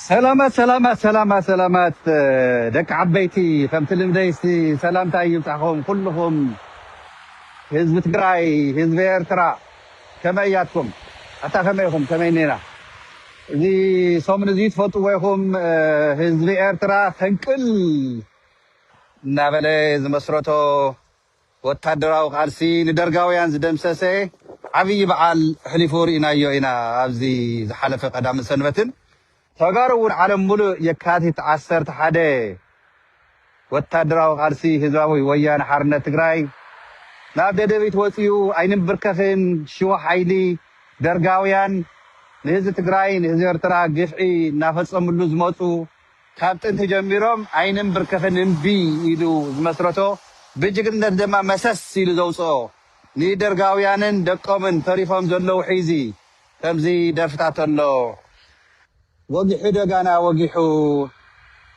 ሰላማት ሰላማት ሰላማት ሰላማት ደቂ ዓበይቲ፣ ከምቲ ልምደይ እስቲ ሰላምታ ይብጻሕኹም ኩልኹም ህዝቢ ትግራይ፣ ህዝቢ ኤርትራ። ከመይ እያትኩም? ኣታ ከመይ ኢኹም? ከመይ እኒና? እዚ ሰሙን እዚ ትፈልጥዎ ኢኹም፣ ህዝቢ ኤርትራ ፈንቅል እናበለ ዝመስረቶ ወታደራዊ ቃልሲ፣ ንደርጋውያን ዝደምሰሰ ዓብዪ በዓል ኣሕሊፉ ርኢናዮ ኢና። ኣብዚ ዝሓለፈ ቀዳምን ሰንበትን ተጋሩ እውን ዓለም ሙሉእ የካቲት ዓሰርተ ሓደ ወታደራዊ ቃልሲ ህዝባዊ ወያነ ሓርነት ትግራይ ናብ ደደቢት ወፂኡ ኣይንብርከኽን፣ ሽዋ ሓይሊ ደርጋውያን ንህዝቢ ትግራይ ንህዝቢ ኤርትራ ግፍዒ እናፈፀምሉ ዝመፁ ካብ ጥንቲ ጀሚሮም ኣይንንብርከኽን እምቢ ኢሉ ዝመስረቶ ብጅግንነት ድማ መሰስ ኢሉ ዘውፅኦ ንደርጋውያንን ደቆምን ተሪፎም ዘለዉ ሒዚ ከምዚ ደርፍታት ኣሎ። ወጊሑ ደጋና ወጊሑ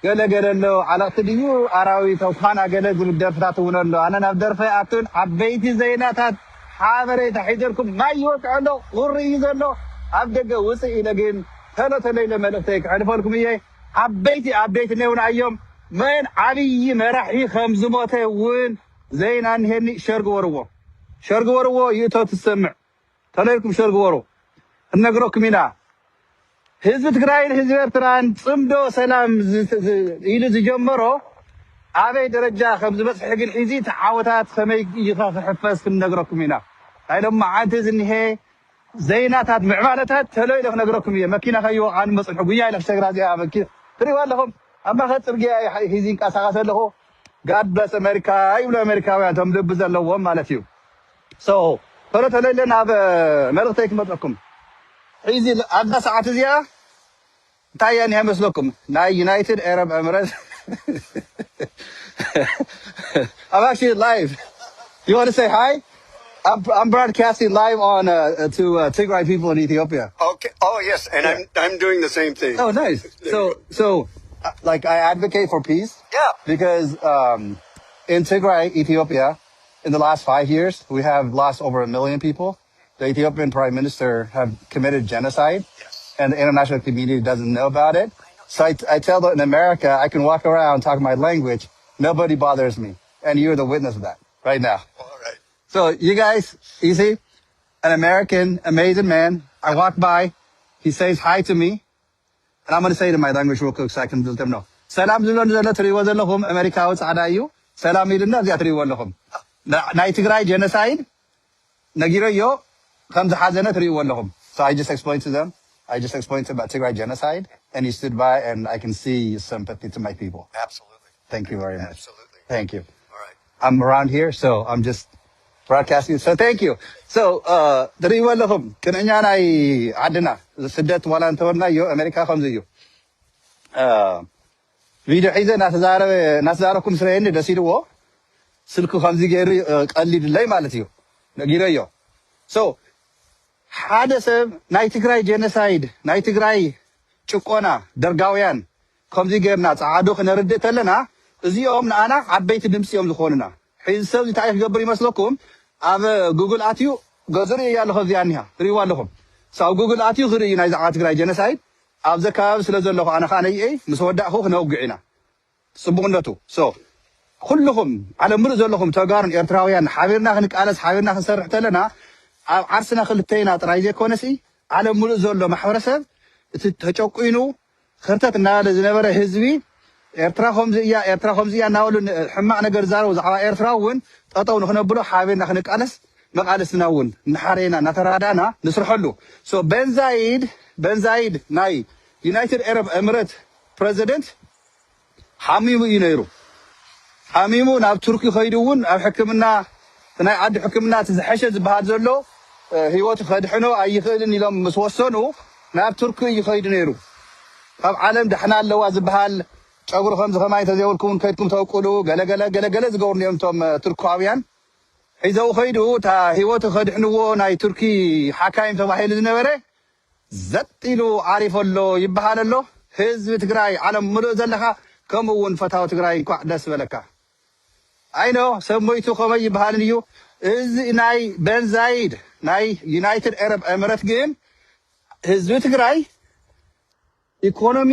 ገለ ገለ ኣሎ ዓለቕቲ ድዩ ኣራዊት ኣኳና ገለ ዝብል ደርፍታት እውን ኣሎ። ኣነ ናብ ደርፈ ኣቱን ዓበይቲ ዘይናታት ሓበሬታ ሒዘልኩም ማይ ይወቅዕ ኣሎ ቁሪ እዩ ዘሎ ኣብ ደገ ውፅእ ኢለ ግን ተሎ ተሎ ኢለ መልእክተይ ክሕልፈልኩም እየ። ዓበይቲ ኣፕዴት እነውና እዮም መን ዓብዪ መራሒ ከም ዝሞተ እውን ዘይና እንሄኒ። ሸር ግበርዎ፣ ሸር ግበርዎ። ይእቶ ትሰምዕ ተለይልኩም ሸር ግበሩ። እነግረኩም ኢና ህዝቢ ትግራይን ህዝቢ ኤርትራን ፅምዶ ሰላም ዝ- ዝ- ኢሉ ዝጀመሮ ኣበይ ደረጃ ከም ዝበፅሐ ግን ሒዚ እቲ ዓወታት ከመይ ኢኻ ክሕፈስ ክንነግረኩም ኢና። ናይ ሎማዓንቲ ዝኒሄ ዘይናታት ምዕባለታት ተሎ ኢለ ክነግረኩም እየ። መኪና ከይወቃኒ መፅንሑ ጉያ ኢለ ክሸግራ እዚኣ መኪና ትሪእዋ ኣለኹም። ኣብ ማእኸል ፅርግያ እየ ሒዚ ይንቀሳቐስ ኣለኹ። God bless America ይብሉ ኣሜሪካውያን፣ እቶም ልቢ ዘለዎም ማለት እዩ። So ተሎ ተሎ ኢለ ናብ መልእኽተይ ክመፀኩም። ሒዚ ኣብዛ ሰዓት እዚኣ እንታይ እያ እኒኣ መስለኩም? ናይ United Arab Emirates I'm actually live. You want to say hi? I'm, I'm broadcasting live on uh, to uh, Tigray people in Ethiopia. Okay. Oh, yes. And I'm I'm doing the same thing. Oh, nice. So, so uh, like I advocate for peace. Yeah. Because um, in Tigray, Ethiopia, in the last five years, we have lost over a million people. The Ethiopian prime minister have committed genocide, Yes. and the international community doesn't know about it. So I, I tell them in America, I can walk around, talk my language, nobody bothers me, and you're the witness of that right now. All right. So you guys, you see, an American, amazing man. I walk by, he says hi to me, and I'm gonna say it in my language real quick so I can let them know. ሰላም ዝብለኒ ዘሎ ትሪእዎ ዘለኹም ኣሜሪካዊ ፃዕዳ እዩ። ሰላም ኢሉና እዚኣ ትሪእዎ ኣለኹም። ና- ናይ ትግራይ ጀኖሳይድ ነጊረዮ ከም ዝሓዘነ ትሪእዎ ኣለኹም። So I just explained to them. I just explained to them about Tigray genocide, and he stood by, and I can see sympathy to my people. Absolutely. Thank you very much. Absolutely. Thank you. All right. I'm around here, so I'm just broadcasting. So thank you. So uh, ትሪእዎ ኣለኹም ቅንዕኛ ናይ ዓድና ስደት ዋላ እንተበልናዮ ኣሜሪካ ከምዚ እዩ። Uh, ቪድዮ ሒዘ እናተዛረበ እናተዛረብኩም ስረየኒ ደስ ኢልዎ ስልኩ ከምዚ ገይሩ uh, ቀሊድለይ ማለት እዩ። ነጊረዮ። So ሓደ ሰብ ናይ ትግራይ ጀኖሳይድ ናይ ትግራይ ጭቆና ደርጋውያን ከምዚ ጌርና ፃዓዱ ክነርድእ ተለና እዚኦም ንኣና ዓበይቲ ድምፂ እዮም ዝኾኑና። ሕዚ ሰብ እንታይ ክገብር ይመስለኩም? ኣብ ጉግል ኣትዩ ገዙ ርኢ እያ ኣለኹ እዚኣ እኒሃ ትርእይዋ ኣለኹም። So ኣብ ጉግል ኣትዩ ክርኢ እዩ ናይ ዛዕባ ትግራይ ጀኖሳይድ ኣብዚ ከባቢ ስለ ዘለኹ ኣነ ከዓ ነይኤይ ምስ ወዳእኹ ክነውግዕ ኢና። ፅቡቅነቱ so ኩልኹም ዓለም ሙሉእ ዘለኹም ተጋሩን ኤርትራውያን ሓቢርና ክንቃለስ ሓቢርና ክንሰርሕ ተለና ኣብ ዓርስና ክልተይና ጥራይ ዘይኮነሲ ዓለም ሙሉእ ዘሎ ማሕበረሰብ እቲ ተጨቁኑ ክርተት እናበለ ዝነበረ ህዝቢ ኤርትራ ከምዚ እያ ኤርትራ ከምዚ እያ እናበሉ ን- ሕማቅ ነገር ዝዛረቡ ብዛዕባ ኤርትራ እውን ጠጠው ንክነብሎ ሓቢርና ክንቃለስ መቃለስትና እውን እናሓረና እናተራዳና ንስርሐሉ። So ቤንዛይድ ቤንዛይድ ናይ ዩናይትድ ኤረብ ኤምረት ፕረዚደንት ሓሚሙ እዩ ነይሩ። ሓሚሙ ናብ ቱርኪ ከይዱ እውን ኣብ ሕክምና ናይ ዓዲ ሕክምና እቲ ዝሐሸ ዝበሃል ዘሎ እ፣ ህይወቱ ከድሕኖ ኣይኽእልን ኢሎም ምስ ወሰኑ ናብ ቱርኪ እዩ ከይዱ ነይሩ። ካብ ዓለም ዳሕና ኣለዋ ዝበሃል ጨጉሪ ከምዚ ከማይ እንተዘይብልኩም እውን ከይድኩም ተውቅሉ ገለገለ ገለገለ ዝገብሩ እዮም እቶም እ፣ ቱርካውያን። ሒዘው ከይዱ እታ ህይወቱ ከድሕንዎ ናይ ቱርኪ ሓካይም ተባሂሉ ዝነበረ ዘጥ ኢሉ ዓሪፉ ኣሎ ይበሃል ኣሎ። ህዝቢ ትግራይ ዓለም ምሉእ ዘለኻ ከምኡ እውን ፈታዊ ትግራይ እንኳዕ ደስ በለካ። ኣይኖ ሰብ ሞይቱ ከመይ ይበሃልን እዩ። እዚ ናይ ቤንዛይድ ናይ ዩናይትድ ኤረብ ኤምረት ግን ህዝቢ ትግራይ ኢኮኖሚ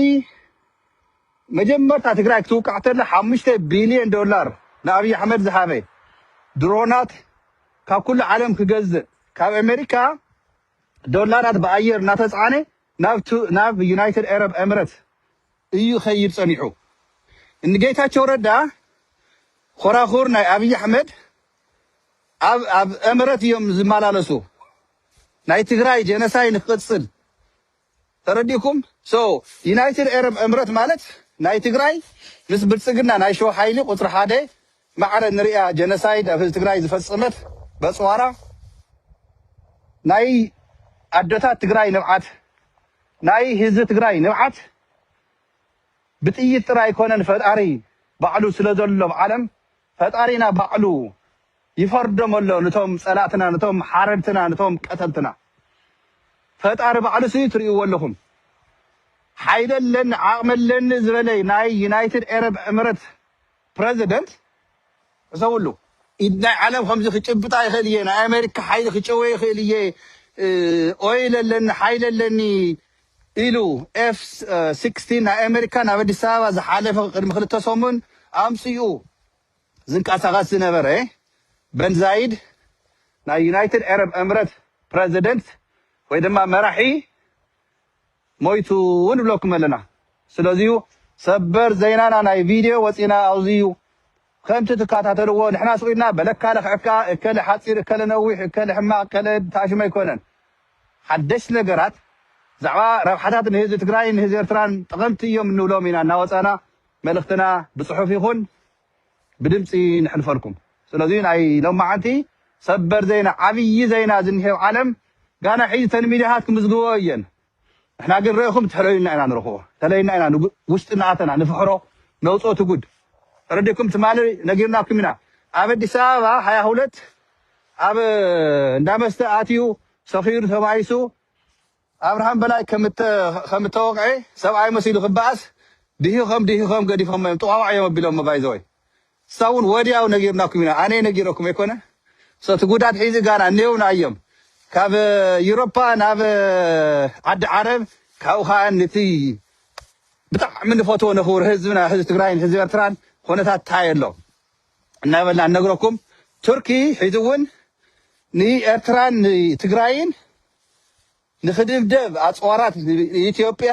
መጀመርታ ትግራይ ክትውቃዕ ተላ ሓሙሽተ ቢልዮን ዶላር ንኣብይ ኣሕመድ ዝሃበ ድሮናት ካብ ኩሉ ዓለም ክገዝእ ካብ ኣሜሪካ ዶላራት ብኣየር እናተፃዕነ ናብ ቱ- ናብ ዩናይትድ ኤረብ ኤምረት እዩ ኸይድ ፀኒሑ። ንጌታቸው ረዳ ኮራኹር ናይ ኣብይ ኣሕመድ ኣብ ኣብ ኤምረት እዮም ዝመላለሱ። ናይ ትግራይ ጀነሳይ ንክቅፅል ተረዲኩም። ሶ ዩናይትድ ኤረብ ኤምረት ማለት ናይ ትግራይ ምስ ብልፅግና ናይ ሸዋ ሓይሊ ቁፅሪ ሓደ ማዕረ ንሪኣ ጀነሳይድ ኣብ ህዝቢ ትግራይ ዝፈፀመት በፅዋራ ናይ ኣደታት ትግራይ ንብዓት ናይ ህዝቢ ትግራይ ንብዓት ብጥይት ጥራይ ኣይኮነን ፈጣሪ ባዕሉ ስለ ዘሎ ኣብ ዓለም ፈጣሪና ባዕሉ ይፈርዶም ኣሎ ነቶም ፀላእትና ነቶም ሓረድትና ነቶም ቀተልትና ፈጣሪ ባዕሉ ሲ ትርእይዎ ኣለኹም። ሓይሊ ኣለኒ ዓቕሚ ኣለኒ ዝበለ ናይ ዩናይትድ ኤረብ ኤምረት ፕረዚደንት እሰብሉ ኢድ ናይ ዓለም ከምዚ ክጭብጣ ይኽእል እየ ናይ ኣሜሪካ ሓይሊ ክጨወ ይኽእል እየ። ኦይል ኣለኒ ሓይሊ ኣለኒ ኢሉ ኤፍ ስክስቲን ናይ ኣሜሪካ ናብ ኣዲስ ኣበባ ዝሓለፈ ቅድሚ ክልተ ሰሙን ኣምፅኡ ዝንቀሳቐስ ዝነበረ በንዛይድ ናይ ዩናይትድ ኤረብ ኤምረት ፕረዚደንት ወይ ድማ መራሒ ሞይቱ ንብለኩም ኣለና። ስለዚዩ ሰበር ዘይናና ናይ ቪድዮ ወፂና ኣውዚዩ ከምቲ ትከታተልዎ ንሕና ስቁኢልና በለካ ለኽዕካ እከለ ሓፂር እከለ ነዊሕ እከለ ሕማቅ እከለ ታሽመ ኣይኮነን። ሓደሽ ነገራት ዛዕባ ረብሓታት ንህዝቢ ትግራይ ንህዝቢ ኤርትራን ጠቐምቲ እዮም እንብሎም ኢና እናወፃና መልእክትና ብፅሑፍ ይኹን ብድምፂ ንሕልፈልኩም። ስለዚ ናይ ሎማዓንቲ ሰበር ዜና ዓብዪ ዜና ዝንሄው ዓለም ጋና ሕጂ ተን ሚድያታት ክምዝግቦ እየን። ንሕና ግን ረኢኹም ተለዩና ኢና ንረኽቦ ተለዩና ኢና ንጉ- ውሽጢ እናኣተና ንፍሕሮ ነውፅኦ ትጉድ ተረዲኩም ትማሊ ነጊርናኩም ኢና። ኣብ ኣዲስ ኣበባ ሃያ ሁለት ኣብ እንዳመስተ ኣትዩ ሰኺሩ ተባይሱ ኣብርሃም በላይ ከምተ- ከምተወቅዐ ሰብኣይ መሲሉ ክበኣስ ድሂኾም ድሂኾም ገዲፎም እዮም ጥዋዋዕ እዮም ኣቢሎም ባይዘወይ እሳ እውን ወዲያው ነጊርናኩም ኢና ኣነ ነጊረኩም ኣይኮነ ሰቲ ጉዳት ሒዚ ጋና እኔውና እዮም ካብ ዩሮፓ ናብ ዓዲ ዓረብ ካብኡ ከዓ ነቲ ብጣዕሚ ንፈትዎ ነኽብር ህዝብና ህዝቢ ትግራይን ህዝቢ ኤርትራን ኩነታት ታይ ኣሎ እናበልና እነግረኩም ቱርኪ ሒዚ እውን ንኤርትራን ንትግራይን ንክድብደብ ኣፅዋራት ንኢትዮጵያ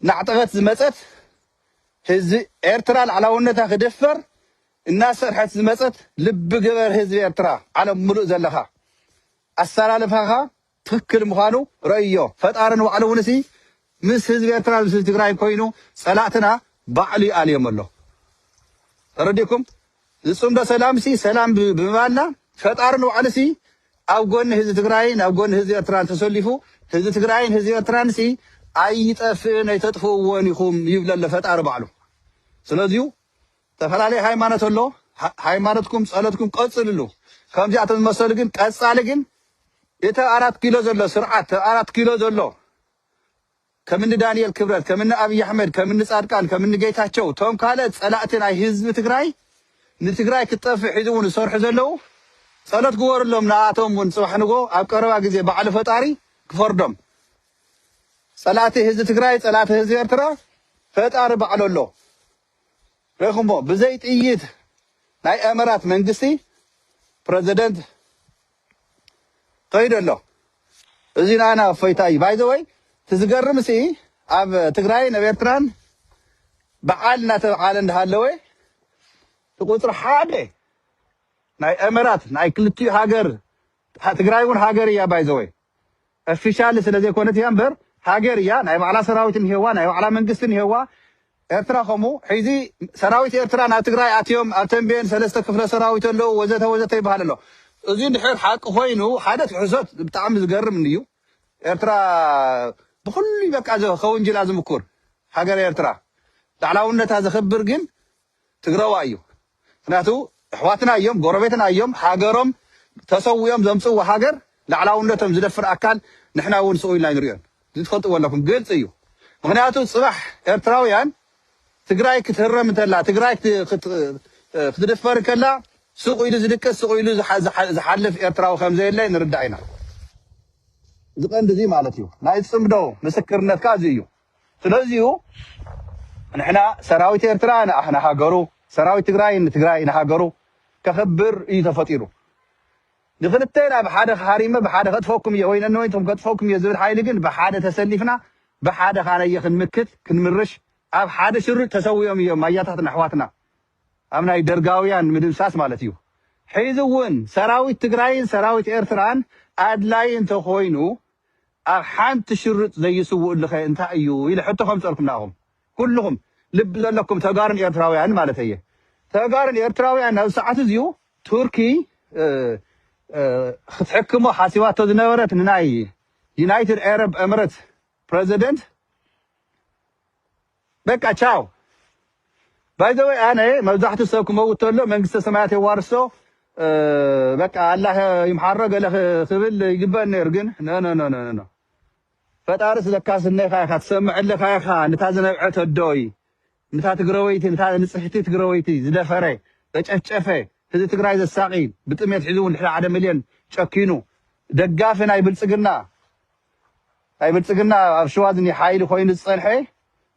ናዕጠቐት ዝመፀት ህዝቢ ኤርትራ ላዕላውነታ ክድፈር እናሰርሐት ዝመፀት ልቢ ግበር ህዝቢ ኤርትራ ዓለም ሙሉእ ዘለኻ ኣሰላልፋኻ ትክክል ምዃኑ ረእዮ ፈጣሪ ንባዕሉ እውን ሲ ምስ ህዝቢ ኤርትራ ምስ ህዝቢ ትግራይ ኮይኑ ፀላእትና ባዕሉ ይኣልዮም ኣሎ ተረዲኩም ዝፅምዶ ሰላም ሲ ሰላም ብምባልና ፈጣሪ ንባዕሉ ሲ ኣብ ጎኒ ህዝቢ ትግራይን ኣብ ጎኒ ህዝቢ ኤርትራን ተሰሊፉ ህዝቢ ትግራይን ህዝቢ ኤርትራን ሲ ኣይጠፍእን ኣይተጥፍእዎን ኢኹም ይብለሎ ፈጣሪ ባዕሉ ስለዚዩ ዝተፈላለየ ሃይማኖት ኣሎ ሃይማኖትኩም ፀሎትኩም ቀፅልሉ ከምዚኣቶም ዝመሰሉ ግን ቀፃሊ ግን እቲ ኣራት ኪሎ ዘሎ ስርዓት ኣራት ኪሎ ዘሎ ከምኒ ዳንኤል ክብረት ከምኒ ኣብይ ኣሕመድ ከምኒ ፃድቃን ከምኒ ጌታቸው እቶም ካልእ ፀላእቲ ናይ ህዝቢ ትግራይ ንትግራይ ክትጠፍእ ሒዚ እውን ዝሰርሑ ዘለዉ ፀሎት ግበሩሎም ንኣቶም እውን ፅባሕ ንጎ ኣብ ቀረባ ግዜ ባዕሉ ፈጣሪ ክፈርዶም ፀላእቲ ህዝቢ ትግራይ ፀላእቲ ህዝቢ ኤርትራ ፈጣሪ ባዕሉ ኣሎ ርኢኹሞ ብዘይ ጥይት ናይ ኤመራት መንግስቲ ፕረዚደንት ከይዱ ኣሎ እዚ ንኣና እፎይታ እዩ ባይዘወይ እቲ ዝገርም ሲ ኣብ ትግራይን ኣብ ኤርትራን በዓል እናተበዓለ እንዳሃለወ እቲ ቁፅሪ ሓደ ናይ ኤመራት ናይ ክልቲኡ ሃገር ትግራይ እውን ሃገር እያ ባይዘወይ ኦፊሻል ስለዘይኮነት እያ እምበር ሃገር እያ ናይ ባዕላ ሰራዊት እንሄዋ ናይ ባዕላ መንግስቲ እንሄዋ ኤርትራ ከምኡ ሕዚ ሰራዊት ኤርትራ ናብ ትግራይ ኣትዮም ኣብ ተንቤን ሰለስተ ክፍለ ሰራዊት ኣለዉ ወዘተ ወዘተ ይበሃል ኣሎ እዚ እንድሕር ሓቂ ኮይኑ ሓደ ትሕሶት ብጣዕሚ ዝገርም እዩ ኤርትራ ብኩሉ በቃ ከውንጅላ ዝምኩር ሃገር ኤርትራ ላዕላውነታ ዘኽብር ግን ትግረዋ እዩ ምክንያቱ ኣሕዋትና እዮም ጎረቤትና እዮም ሃገሮም ተሰዊኦም ዘምፅዎ ሃገር ላዕላውነቶም ዝደፍር ኣካል ንሕና እውን ስቑ ኢልና ንሪኦን እዚ ትፈልጥዎ ኣለኩም ግልፂ እዩ ምክንያቱ ፅባሕ ኤርትራውያን ትግራይ ክትህረም እንተላ ትግራይ ክትድፈር ከላ ስቑ ኢሉ ዝድቅስ ስቑ ኢሉ ዝሓልፍ ኤርትራዊ ከምዘየለ ንርዳእ ኢና እዚ ቀንዲ እዚ ማለት እዩ ናይ ፅምዶ ምስክርነትካ እዚ እዩ ስለዚሁ ንሕና ሰራዊት ኤርትራ ንኣህና ሃገሩ፣ ሰራዊት ትግራይ ንትግራይ ንሃገሩ ከኽብር እዩ ተፈጢሩ። ንክልተና ብሓደ ሃሪመ ብሓደ ከጥፈኩም እየ ወይ ነንወይንቶም ከጥፈኩም እየ ዝብል ሓይሊ ግን ብሓደ ተሰሊፍና ብሓደ ካነየ ክንምክት ክንምርሽ ኣብ ሓደ ሽርጥ ተሰዊኦም እዮም ኣያታትና ኣሕዋትና ኣብ ናይ ደርጋውያን ምድምሳስ ማለት እዩ። ሕዚ እውን ሰራዊት ትግራይን ሰራዊት ኤርትራን ኣድላይ እንተኮይኑ ኣብ ሓንቲ ሽርጥ ዘይስውእልኸ እንታይ እዩ ኢለ ሕቶ ከምፀልኩም ናኹም ኩልኹም ልቢ ዘለኩም ተጋሩን ኤርትራውያን ማለት እየ። ተጋሩን ኤርትራውያን ናብ ሰዓት እዚዩ ቱርኪ ክትሕክሞ ሓሲባቶ ዝነበረት ንናይ ዩናይትድ ኤረብ ኤምረት ፕረዚደንት በቃ ቻው። ባይዘወይ ኣነ መብዛሕትኡ ሰብ ክመውት ተሎ መንግስተ ሰማያት የዋርሶ በቃ ኣላህ ይምሓሮ ገለ ክብል ይግበእ ነይሩ ግን ኖ ኖ ኖ ኖ ፈጣሪ ስለካ ስነኻ ኢኻ ትሰምዕ ኣለኻ ኢኻ ነታ ዝነብዐት ኣዶይ ነታ ትግረወይቲ ነታ ንፅሕቲ ትግረወይቲ ዝደፈረ ዘጨፍጨፈ ህዝቢ ትግራይ ዘሳቒ ብጥሜት ሒዙ እውን ልዕሊ ሓደ ሚልዮን ጨኪኑ ደጋፊ ናይ ብልፅግና ናይ ብልፅግና ኣብ ሽዋ ዝኒ ሓይሊ ኮይኑ ዝፀንሐ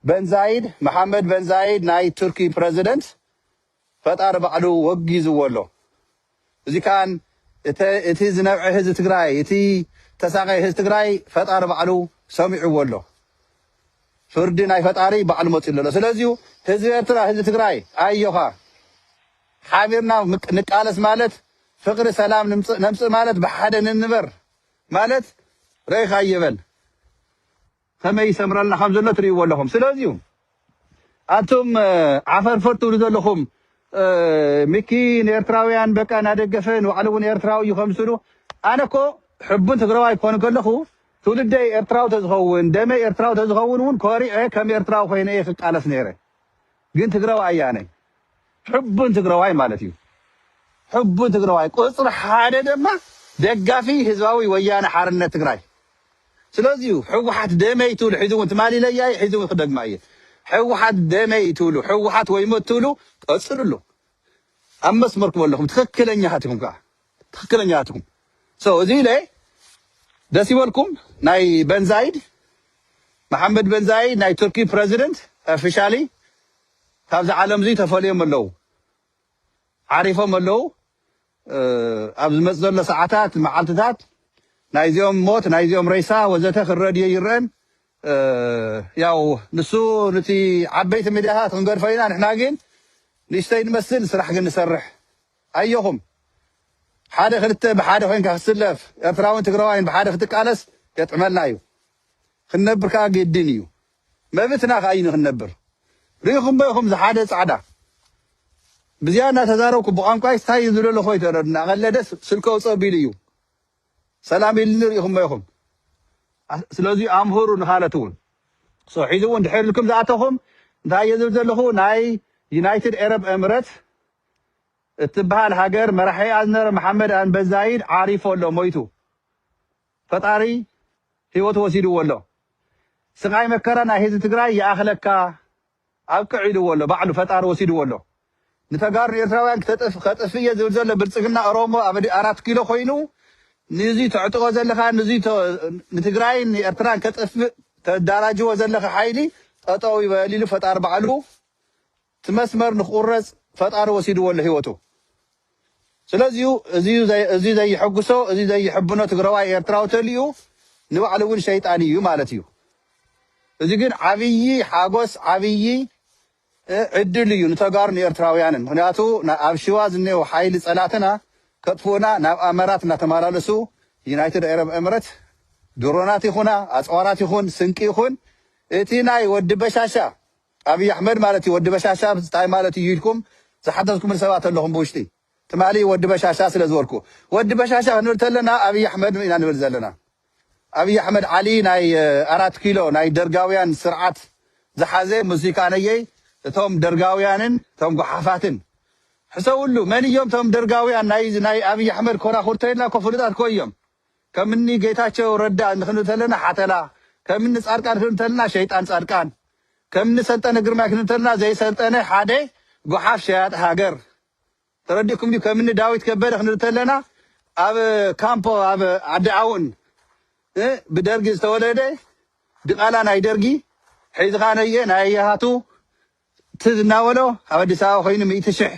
በንዛይድ መሓመድ በንዛይድ ናይ ቱርኪ ፕረዚደንት ፈጣሪ ባዕሉ ወጊዝዎ ኣሎ። እዚ ከኣን እቲ ዝነብዐ ህዝቢ ትግራይ እቲ ተሳቀየ ህዝቢ ትግራይ ፈጣሪ ባዕሉ ሰሚዕዎ ኣሎ። ፍርዲ ናይ ፈጣሪ ባዕሉ መፅኡ ኣሎ። ስለዚ ህዝቢ ኤርትራ ህዝቢ ትግራይ ኣዮኻ ሓቢርና ንቃለስ ማለት ፍቅሪ ሰላም ነምፅእ ማለት ብሓደ ንንበር ማለት ረኢኻ ይበል ከመይ ይሰምረልና ከም ዘሎ ትርእይዎ ኣለኹም። ስለዚ ኣቱም ዓፈርፈር ትብሉ ዘለኹም ሚኪ ንኤርትራውያን በቃ እናደገፈ ንባዕሉ እውን ኤርትራዊ እዩ ከምስሉ ኣነ እኮ ሕቡን ትግራዋይ ክኾን ከለኹ ትውልደይ ኤርትራዊ ተዝኸውን ደመይ ኤርትራዊ ተዝኸውን እውን ኮሪዐ ከም ኤርትራዊ ኮይነ እየ ክቃለስ ነይረ። ግን ትግራዋይ ኣያነይ ሕቡን ትግራዋይ ማለት እዩ። ሕቡን ትግራዋይ ቁፅሪ ሓደ ድማ ደጋፊ ህዝባዊ ወያነ ሓርነት ትግራይ። ስለዚ ህወሓት ደመይ ትብሉ ሕዚ እውን ትማሊ ኢለያ ሕዚ እውን ክደግማ እየ። ህወሓት ደመይ ትብሉ ህወሓት ወይ ሞት ትብሉ ቀፅሉሉ። ኣብ መስመርኩም ኣለኹም ትኽክለኛታት ኢኹም ከዓ ትኽክለኛታት ኢኹም። So እዚ ኢለ ደስ ይበልኩም ናይ በንዛይድ መሓመድ በንዛይድ ናይ ቱርኪ ፕረዚደንት ኦፊሻሊ ካብዚ ዓለም እዚ ተፈልዮም ኣለዉ ዓሪፎም ኣለዉ። ኣብ ዝመፅ ዘሎ ሰዓታት መዓልትታት ናይዚኦም ሞት ናይዚኦም ሬሳ ወዘተ ክረድዮ ይረአን። ያው ንሱ ንቲ ዓበይቲ ሚድያታት ክንገድፎ ኢና ንሕና ግን ንእሽተይ ንመስል ስራሕ ግን ንሰርሕ ኣየኹም ሓደ ክልተ ብሓደ ኮይንካ ክትስለፍ ኤርትራውን ትግራዋይን ብሓደ ክትቃለስ የጥዕመልና እዩ። ክንነብር ከዓ ግድን እዩ። መብትና ከዓ እዩ ንክንነብር። ርኢኹም ዶ ኢኹም ዝሓደ ፃዕዳ ብዚያ እናተዛረብኩ ብቋንቋይ ስታይ ዝብለሎ ኮይ ተረድና ቀለደስ ስልኮ ውፀ ቢሉ እዩ። ሰላም ኢልኒ ርኢኹም ዶ ኢኹም። ስለዚ ኣምሁሩ ንካለት እውን ሶ ሒዚ እውን ድሕር ኢልኩም ዝኣተኹም እንታይ እየ ዝብል ዘለኹ ናይ ዩናይትድ ኤረብ ኤምረት እትበሃል ሃገር መራሒኣ ዝነበረ መሓመድ ኣንበዛይድ ዓሪፎ ኣሎ ሞይቱ ፈጣሪ ህይወቱ ወሲድዎ ኣሎ። ስቓይ መከራ ናይ ህዝቢ ትግራይ ይኣኽለካ ኣብቅዕ ኢልዎ ኣሎ። ባዕሉ ፈጣሪ ወሲድዎ ኣሎ። ንተጋሩ ንኤርትራውያን ክተጥፍ ከጥፍ እየ ዝብል ዘሎ ብልፅግና ኦሮሞ ኣብ ኣራት ኪሎ ኮይኑ ንዚ ተዕጥቆ ዘለካ ንዚ ንትግራይን ንኤርትራን ከጥፍእ ተዳራጅዎ ዘለካ ሓይሊ ጠጠው ይበል ኢሉ ፈጣሪ ባዕሉ እቲ መስመር ንክቁረፅ ፈጣሪ ወሲድዎ ኣሎ ህይወቱ። ስለዚ እዚ ዘይሕጉሶ እዚ ዘይሕብኖ ትግራዋይ ኤርትራዊ ተልዩ ንባዕሉ እውን ሸይጣን እዩ ማለት እዩ። እዚ ግን ዓብዪ ሓጎስ ዓብዪ ዕድል እዩ ንተጋሩ ንኤርትራውያንን። ምክንያቱ ኣብ ሽዋ ዝኔው ሓይሊ ፀላትና ከጥፍኡና ናብ ኣመራት እናተመላለሱ ዩናይትድ ኤረብ ኤምረት ድሮናት ይኹና ኣፅዋራት ይኹን ስንቂ ይኹን እቲ ናይ ወዲ በሻሻ ኣብይ ኣሕመድ ማለት እዩ ወዲ በሻሻ እንታይ ማለት እዩ ኢልኩም ዝሓተትኩም ሰባት ኣለኹም ብውሽጢ ትማሊ ወዲ በሻሻ ስለ ዝበልኩ ወዲ በሻሻ ክንብል ተለና ኣብይ ኣሕመድ ኢና ንብል ዘለና። ኣብይ ኣሕመድ ዓሊ ናይ ኣራት ኪሎ ናይ ደርጋውያን ስርዓት ዝሓዘ ሙዚቃ ነየይ እቶም ደርጋውያንን እቶም ጓሓፋትን ሕሰውሉ መን እዮም እቶም ደርጋውያን ናይ ናይ ኣብይ ኣሕመድ ኮራኹርተ ኢልና እኮ ፍሉጣት እኮ እዮም። ከምኒ ጌታቸው ረዳ ክንብል ተለና ሓተላ ከምኒ ፃድቃን ክንብል ተለና ሸይጣን ፃድቃን ከምኒ ሰልጠነ ግርማይ ክንብል ተለና ዘይሰልጠነ ሓደ ጓሓፍ ሸያጢ ሃገር ተረዲእኩም ድዩ? ከምኒ ዳዊት ከበደ ክንብል ተለና ኣብ ካምፖ ኣብ ዓዲ ኣውን ብደርጊ ዝተወለደ ድቓላ ናይ ደርጊ ሕዚ ኸዓ ነየ ናይ የሃቱ ትዝ እናበሎ ኣብ ኣዲስ ኣበባ ኮይኑ ሚእቲ ሽሕ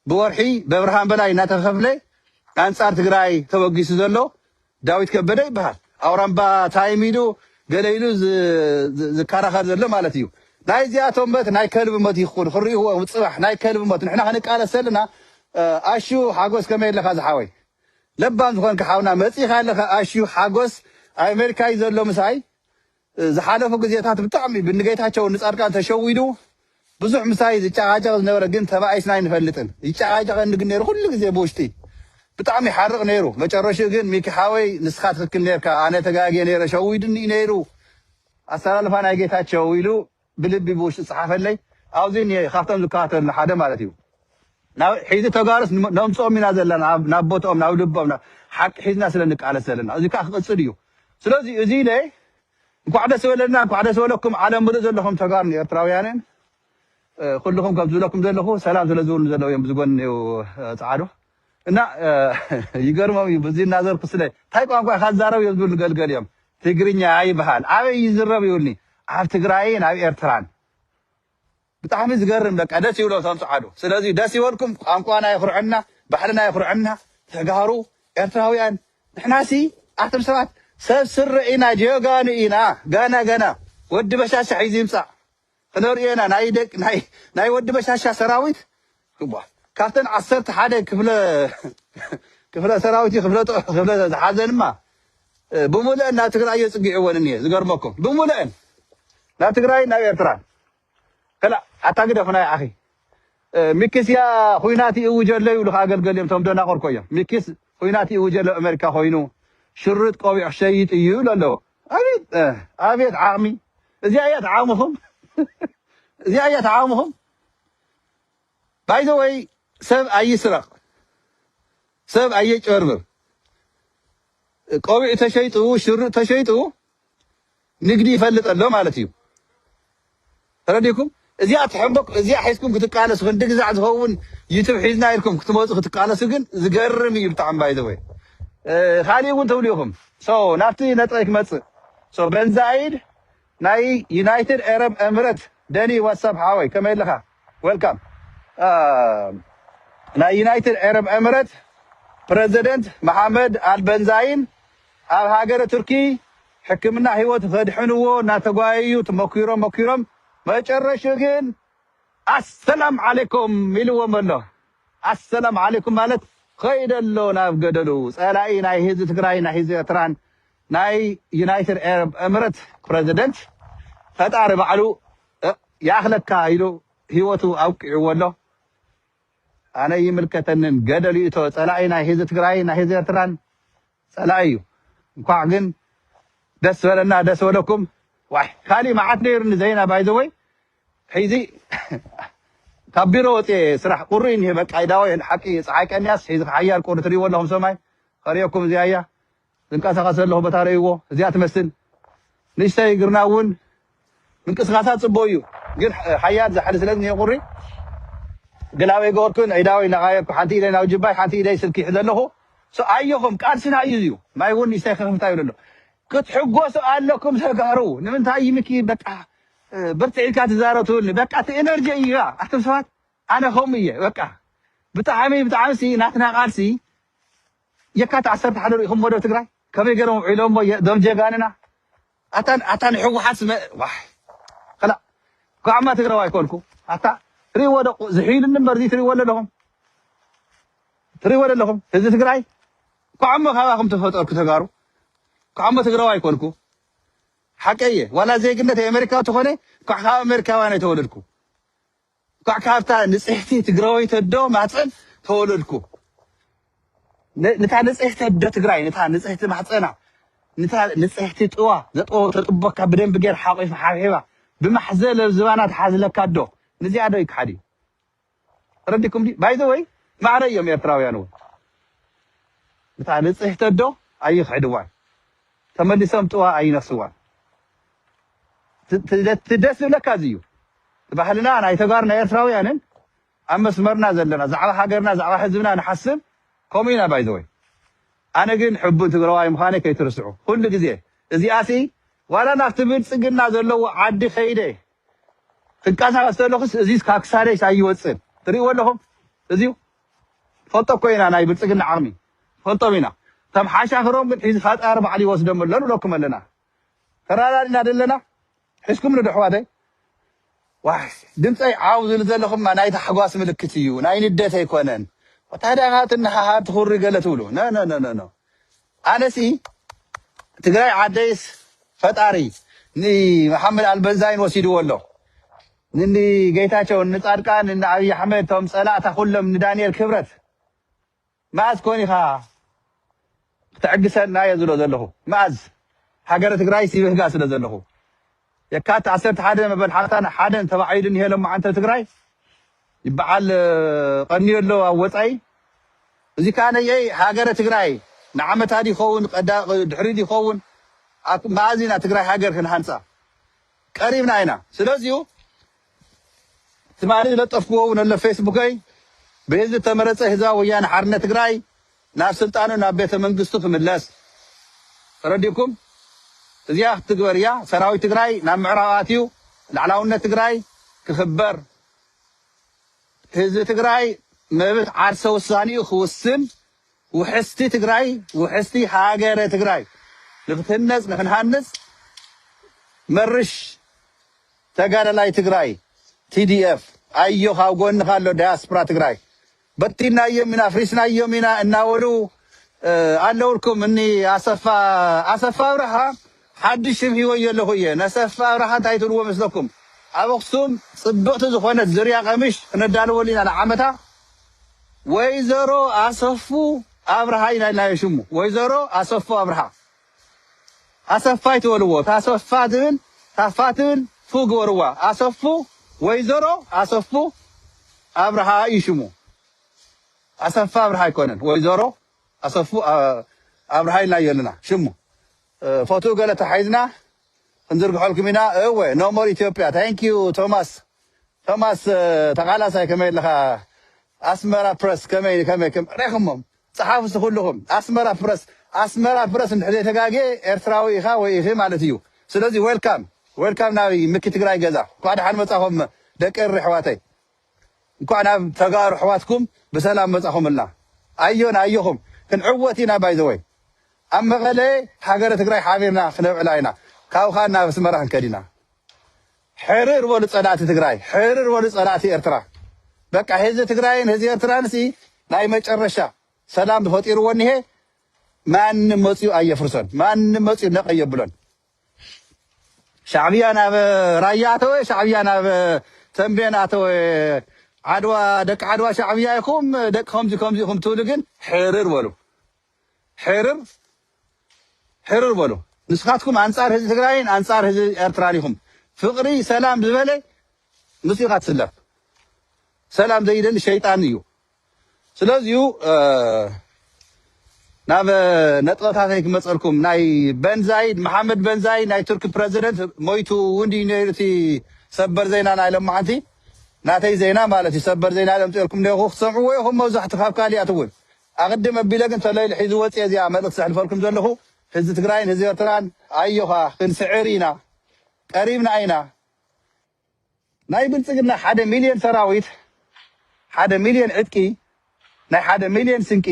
ብወርሒ በብርሃን በላይ እናተኸፍለ ኣንጻር ትግራይ ተበጊሱ ዘሎ ዳዊት ከበደ ይበሃል። ኣውራምባ ታይም ኢሉ ገለ ኢሉ ዝ- ዝ- ዝከራኸር ዘሎ ማለት እዩ። ናይ እዚኣቶም ሞት ናይ ከልቢ ሞት ይኹን ክርእይዎ ጽባሕ ናይ ከልቢ ሞት ንሕና ክንቃለስ ዘለና። ኣሹ ሓጎስ ከመይ ኣለካ ዝሓወይ? ለባም ዝኾንካ ሓውና መጺኻ ኣለኻ። ኣሹ ሓጎስ ኣብ ኣሜሪካ እዩ ዘሎ ምሳይ። ዝሓለፉ ግዜታት ብጣዕሚ ብንጌታቸው ንጻድቃን ተሸዊዱ ብዙሕ ምሳይ ዝጨቃጨቅ ዝነበረ ግን ተባኢስና ኣይንፈልጥን። ይጨቃጨቀኒ ግን ነይሩ ኩሉ ግዜ ብውሽጢ ብጣዕሚ ይሓርቕ ነይሩ። መጨረሽኡ ግን ሚኪ ሓወይ ንስኻ ትኽክል ነርካ፣ ኣነ ተጋግየ ነይረ፣ ሸዊድኒ እዩ ነይሩ ኣሰላልፋ ናይ ጌታቸው ኢሉ ብልቢ ብውሽጢ ጸሓፈለይ። ኣብዚ እኒሄ ካብቶም ዝከታተሉ ሓደ ማለት እዩ። ናብ ሕዚ ተጋሩስ ን- ነምፅኦም ኢና ዘለና ናብ- ናብ ቦትኦም ናብ ልቦም ናብ- ሓቂ ሒዝና ስለ ንቃለስ ዘለና እዚ ከዓ ክቕፅል እዩ። ስለዚ እዚ ኢለ እንኳዕ ደስ በለና እንኳዕ ደስ በለኩም ዓለም ምሉእ ዘለኹም ተጋሩን ኤርትራውያንን ኩልኹም ከም ዝብለኩም ዘለኹ ሰላም ስለ ዝብሉ ዘለዉ እዮም ዝጎንዩ ፃዕዱ እና ይገርሞም እዩ ብዙ እናዘርኩ ስለ እንታይ ቋንቋ ኢካ ዝዛረብ እዮም ዝብሉ ገልገል እዮም ትግርኛ ይበሃል ኣበይ ይዝረብ ይብልኒ ኣብ ትግራይን ኣብ ኤርትራን ብጣዕሚ ዝገርም በቃ ደስ ይብሎ እቶም ፃዕዱ ስለዚ ደስ ይበልኩም ቋንቋና የኩርዐና ባህልና የኩርዐና ተጋሩ ኤርትራውያን ንሕናሲ ኣቶም ሰባት ሰብ ስረ ኢና ጀጋኑ ኢና ገና ገና ወዲ በሻሻ ሒዙ ይምፃእ ክነርእዮ ኢና ናይ ደቂ ናይ ናይ ወዲ በሻሻ ሰራዊት እዋ ካብተን ዓሰርተ ሓደ ክፍለ ክፍለ ሰራዊት ክፍለ ጦ- ክፍለ ዝሓዘንማ እ፣ ብሙሉአን ናብ ትግራይ እዮ ፅጊዕወን እኒሀ ዝገርመኩም ብሙሉአን ናብ ትግራይ ናብ ኤርትራ ከላ ኣታ ግደፉ ናይ ኣኺ እ፣ ሚኪስ እያ ኩናት ይእውጀሎ ይብሉ ከኣገልገል እዮም ቶም ደናቆርኮ እዮም ሚኪስ ኩናት ይእውጀሎ ኣሜሪካ ኮይኑ ሽርጥ ቆቢዕ ክሸይጥ እዩ ይብሉ ኣለዎ ኣቤት እ፣ ኣቤት ዓቕሚ እዚኣ እያ ተዓቕምኹም እዚኣ እያ ተዓቕምኹም ባይዘወይ ሰብ ኣይስረቕ ሰብ ኣየጭበርብር ቆቢዕ ተሸይጡ ሽርጥ ተሸይጡ ንግዲ ይፈልጥ ኣሎ ማለት እዩ ተረዲኩም እዚኣ ትሕንበቅ እዚኣ ሒዝኩም ክትቃለሱ ክንዲ ግዛዕ ዝኸውን ዩቱብ ሒዝና ኢልኩም ክትመፁ ክትቃለሱ ግን ዝገርም እዩ ብጣዕሚ ባይዘወይ ካሊእ እውን ትብሉ ኢኹም ናብቲ ነጥበይ ክመፅእ በንዛይድ ናይ ዩናይትድ ኤረብ ኤምረት ደኒ ዋትሳፕ ሓወይ ከመይ ኣለኻ ወልካም ናይ ዩናይትድ ኤረብ ኤምረት ፕረዚደንት መሓመድ ኣልበንዛይን ኣብ ሃገረ ቱርኪ ሕክምና ህይወት ከድሕንዎ እናተጓየዩ ተመኪሮም መኪሮም መጨረሹ ግን ኣሰላም ዓለይኩም ኢልዎም ኣሎ ኣሰላም ዓለይኩም ማለት ኸይደ ኣሎ ናብ ገደሉ ጸላኢ ናይ ህዝቢ ትግራይ ናይ ህዝቢ ኤርትራን ናይ ዩናይትድ ኤረብ ኤምረት ፕረዚደንት ፈጣሪ ባዕሉ ይኣኽለካ ኢሉ ህይወቱ ኣብቂዕዎ ኣሎ ኣነ ይምልከተንን ገደል ይእቶ ጸላኢ ናይ ህዝቢ ትግራይ ናይ ህዝቢ ኤርትራን ጸላኢ እዩ እንኳዕ ግን ደስ በለና ደስ በለኩም ዋይ ካሊእ መዓት ነይሩኒ ዘይና ባይዘወይ ሕዚ ካብ ቢሮ ወፅየ ስራሕ ቁሪ እኒሄ በቃ ይዳወ ሓቂ ፀሓይ ቀንያስ ሕዚ ሓያል ቁሪ ትሪእዎ ኣለኹም ሰማይ ከሪኦኩም እዚኣ እያ ዝንቀሳቐስ ዘለኹ ቦታ ረእይዎ እዚኣ ትመስል ንእሽተይ እግርና እውን ምንቅስቃሳት ፅቡቅ እዩ ግን ሓያል ዛሕሊ ስለ ዝኒሄ ቁሪ ግላበይ ገበርኩን ዒዳወይ እናቃየርኩ ሓንቲ ኢደይ ናብ ጅባይ ሓንቲ ኢደይ ስልኪ ይሕዘ ኣለኹ ኣየኹም ቃልስና እዩ እዩ ማይ እውን ንእሽተይ ከፍታ ይብለ ኣሎ ክትሕጎሱ ኣለኩም ተጋሩ ንምንታይ ይምኪ በቃ ብርትዒ ኢልካ ትዛረብ ትብልኒ በቃ እቲ ኤነርጂ እዩ ኣቶም ሰባት ኣነ ከምኡ እየ በቃ ብጣዕሚ ብጣዕሚ ሲ ናትና ቃልሲ የካት ዓሰርተ ሓደ ርኢኹም ወደ ትግራይ ከመይ ገይሮም ውዒሎሞ ዞም ጀጋንና ኣታ ኣታ ንሕወሓት ስመ ዋይ ከላ ኳዕማ ትግራዋይ ኮንኩ ኣታ ትሪእዎ ዶ ዝሒሉኒ እምበር እዚ ትሪእዎ ኣለኹም ትሪእዎ ኣለኹም ህዝቢ ትግራይ ኳዕሞ ካባኹም ተፈጠርኩ ተጋሩ ኳዕሞ ትግራዋይ ኮንኩ ሓቀየ ዋላ ዜግነት ኣሜሪካ ተኾነ ኳዕ ካብ ኣሜሪካውያን ኣይተወለድኩ ኳዕ ካብታ ንፅሕቲ ትግራወይቲ ኣዶ ማፀን ተወለድኩ ነታ ንፅሕቲ ኣዶ ትግራይ ነታ ንፅሕቲ ማፀና ነታ ንፅሕቲ ጥዋ ዘጠወ ተጥቦካ ብደንቢ ገይር ሓቂፍ ሓብሒባ ብማሕዘ ለብዝባና ትሓዝለካ ኣዶ ንዚኣ ዶ ይክሓድ እዩ ረዲኩም ዲ ባይዘ ወይ ማዕረ እዮም ኤርትራውያን እውን እታ ንፅህቲ ኣዶ ኣይኽሕድዋን ተመሊሶም ጥዋ ኣይነስዋን ትደስ ዝብለካ እዚ እዩ ባህልና ናይ ተጋሩ ናይ ኤርትራውያንን ኣብ መስመርና ዘለና ዛዕባ ሃገርና ዛዕባ ህዝብና ንሓስብ ከምኡ ኢና ባይዘወይ ኣነ ግን ሕቡን ትግራዋይ ምዃነ ከይትርስዑ ኩሉ ግዜ እዚኣሲ ዋላ ናብቲ ብልጽግና ዘለዎ ዓዲ ከይደ ክንቀሳቀስ ዘለኹስ እዚ ካብ ክሳደይስ ኣይወፅን። ትርእይዎ ኣለኹም። እዚ ፈልጦ እኮ ኢና፣ ናይ ብልጽግና ዓቕሚ ፈልጦም ኢና። ከም ሓሻኽሮም ግን ሒዚ ፈጣሪ ባዕሉ ይወስዶም ኣሎ ንብለኩም ኣለና። ተራዳዲና ደለና። ሒዝኩም ንዶ ኣሕዋተይ? ዋይ፣ ድምፀይ ዓው ዝብል ዘለኹማ ናይ ታሕጓስ ምልክት እዩ፣ ናይ ንደት ኣይኮነን። ወታደራት እንሃሃር ትኹሪ ገለ ትብሉ። ነ ነ ነ ነ ነ ኣነሲ ትግራይ ዓደይስ ፈጣሪ ንመሓመድ ኣልበንዛይን ወሲድዎ ኣሎ። ንኒ ጌታቸው፣ ንጻድቃን፣ ንኣብይ ኣሕመድ፣ ቶም ጸላእታ ኩሎም፣ ንዳንኤል ክብረት። መኣዝ ኮን ኢኻ ክትዕግሰና እየ ዝብሎ ዘለኹ? መኣዝ? ሃገረ ትግራይ ሲብህጋ ስለ ዘለኹ። የካት ዓሰርተ ሓደ መበል ሓምሳን ሓደን ተባዒሉ እኒሄ ሎማዓንቲ ትግራይ ይበዓል፣ እ፣ ቀንዮ ኣሎ ኣብ ወፃኢ። እዚ ከዓ ነየይ ሃገረ ትግራይ ንዓመታ ዲኸውን፣ ቀዳ-፣ ድሕሪ ዲኸውን፣ ኣብ መኣዝ ኢና ትግራይ ሃገር ክንሃንፃ? ቀሪብና ኢና። ስለዚሁ ትማሊ ዝለጠፍክዎ እውን ኣሎ ፌስቡከይ፣ ብህዝቢ ተመረፀ ህዝባዊ ወያነ ሓርነት ትግራይ ናብ ስልጣኑ ናብ ቤተ መንግስቱ ክምለስ። ተረዲእኩም? እዚኣ ክትግበር እያ። ሰራዊት ትግራይ ናብ ምዕራብ ኣትዩ ላዕላውነት ትግራይ ክኽበር፣ ህዝቢ ትግራይ መብት ዓርሰ ውሳኔኡ ክውስን፣ ውሕስቲ ትግራይ፣ ውሕስቲ ሃገረ ትግራይ ንክትህነፅ፣ ንክንሃንፅ መርሽ ተጋዳላይ ትግራይ፣ ቲ ዲ ኤፍ፣ ኣዮ ካብ ጎንኻ ኣሎ ዳያስፖራ ትግራይ። በቲናዮም ኢና፣ ኣፍሪስናዮም ኢና እናበሉ፣ እ፣ ኣለውልኩም። እኒ ኣሰፋ፣ ኣሰፋ ኣብርሃ ሓድሽ ሽም ሂወዮ ኣለኹ እየ። ነሰፋ ኣብርሃ እንታይ ትብልዎ መስለኩም? ኣብ ኣኽሱም ጽብቕቲ ዝኾነት ዝርያ ቀምሽ ክነዳልወሉ ኢና ንዓመታ። ወይዘሮ ኣሰፉ ኣብርሃ ኢና ኢልናዮ ሽሙ። ወይዘሮ ኣሰፉ ኣብርሃ። ኣሰፋ ኣይትበልዎ። ታሰፋ ትብል፣ ታፋ ትብል፣ ፉ ግበርዋ። ኣሰፉ፣ ወይዘሮ ኣሰፉ ኣብርሃ እዩ ሽሙ። ኣሰፋ ኣብርሃ ኣይኮነን። ወይዘሮ ኣሰፉ፣ ኣ-፣ ኣብርሃ ኢልናዮ ኣለና ሽሙ። እ፣ ፎቶ ገለ ተሓይዝና ክንዝርግሐልኩም ኢና። እወ፣ ኖ ሞር ኢትዮጵያ። ታንክ ዩ ቶማስ። ቶማስ፣ እ፣ ተቓላሳይ ከመይ ኣለኻ? ኣስመራ ፕረስ ከመይ፣ ከመይ፣ ከም-፣ ርኢኹሞም። ጸሓፉ እስቲ ኩልኹም። ኣስመራ ፕረስ፣ ኣስመራ ፕረስ እንድሕር ዘይተጋግየ ኤርትራዊ ኢኻ ወይ ኢኺ ማለት እዩ። ስለዚ ዌልካም፣ ዌልካም ናብ ምኪ ትግራይ ገዛ። እንኳዕ ደሓን መጻኹም ደቂ ኤሪ ኣሕዋተይ። እንኳዕ ናብ ተጋሩ ኣሕዋትኩም ብሰላም መጻኹምልና። ኣዮን ኣዮኹም ክንዕወት ኢና። ባይ ዘ ወይ ኣብ መቐለ ሃገረ ትግራይ ሓቢርና ክነብዕላ ኢና። ካብኡ ኸኣ ናብ ኣስመራ ክንከድ ኢና። ሕርር በሉ ጸላእቲ ትግራይ፣ ሕርር በሉ ጸላእቲ ኤርትራ። በቃ ህዝቢ ትግራይን ህዝቢ ኤርትራን ሲ ናይ መጨረሻ ሰላም ተፈጢርዎ እኒሄ። ማንም መጽዩ ኣየፍርሶን፣ ማንም መጽዩ ነቕ ኣየብሎን። ሻዕብያ ናብ ራያ ኣተወ፣ ሻዕብያ ናብ ተንቤን ኣተወ። ዓድዋ፣ ደቂ ዓድዋ ሻዕብያ ኢኹም፣ ደቂ ከምዚ ከምዚ ኢኹም ትብሉ ግን ሕርር በሉ። ሕርር፣ ሕርር በሉ። ንስኻትኩም ኣንጻር ህዝቢ ትግራይን ኣንጻር ህዝቢ ኤርትራን ኢኹም። ፍቕሪ፣ ሰላም ዝበለ ምስኡ ኢኻ ትስለፍ። ሰላም ዘይደሊ ሸይጣን እዩ። ስለዚዩ፣ እ፣ ናብ ነጥበታተይ ክመጸልኩም፣ ናይ በንዛይድ፣ መሓመድ በንዛይድ ናይ ቱርኪ ፕረዚደንት ሞይቱ እውን ድዩ ነይሩ እቲ ሰበር ዜና ናይ ሎማዓንቲ? ናተይ ዜና ማለት እዩ። ሰበር ዜና ለምፅኤልኩም ኔኹ ክትሰምዕዎ ኢኹም መብዛሕቱ ካብ ካሊኣት እውን። ኣቕድም ኣቢለ ግን ተለይሉ ሒዙ ወፅየ እዚኣ መልእኽቲ ዘሕልፈልኩም ዘለኹ ህዝቢ ትግራይን ህዝቢ ኤርትራን ኣዮኻ ክንስዕር ኢና። ቀሪብና ኢና። ናይ ብልጽግና ሓደ ሚልዮን ሰራዊት፣ ሓደ ሚልዮን ዕጥቂ፣ ናይ ሓደ ሚልዮን ስንቂ፣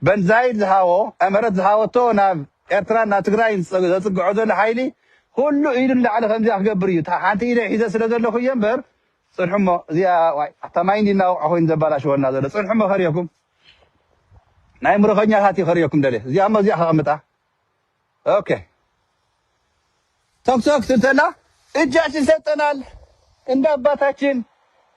በንዛይድ ዝሃቦ፣ እመረት ዝሃበቶ ናብ ኤርትራን ናብ ትግራይን ዘጽግዖ ዘሎ ሓይሊ፣ ኩሉ ኢዱ ንላዕሊ ከምዚኣ ክገብር እዩ። እታ ሓንቲ ኢደይ ሒዘ ስለ ዘለኹ እየ እምበር፣ ጽንሑ እሞ፣ እዚኣ፣ ዋይ፣ ኣታ ማይ እንዲ እናወቕዖ ኮይኑ ዘባላሽወና ዘሎ። ጽንሑ እሞ ከርእየኩም። ናይ ምርኾኛታት እዩ ከርእየኩም ደልየ። እዚኣ እሞ እዚኣ ከቐምጣ። ኦኬ። ቶክቶክ ትንተና እጃችን ሰጠናል። እንደ አባታችን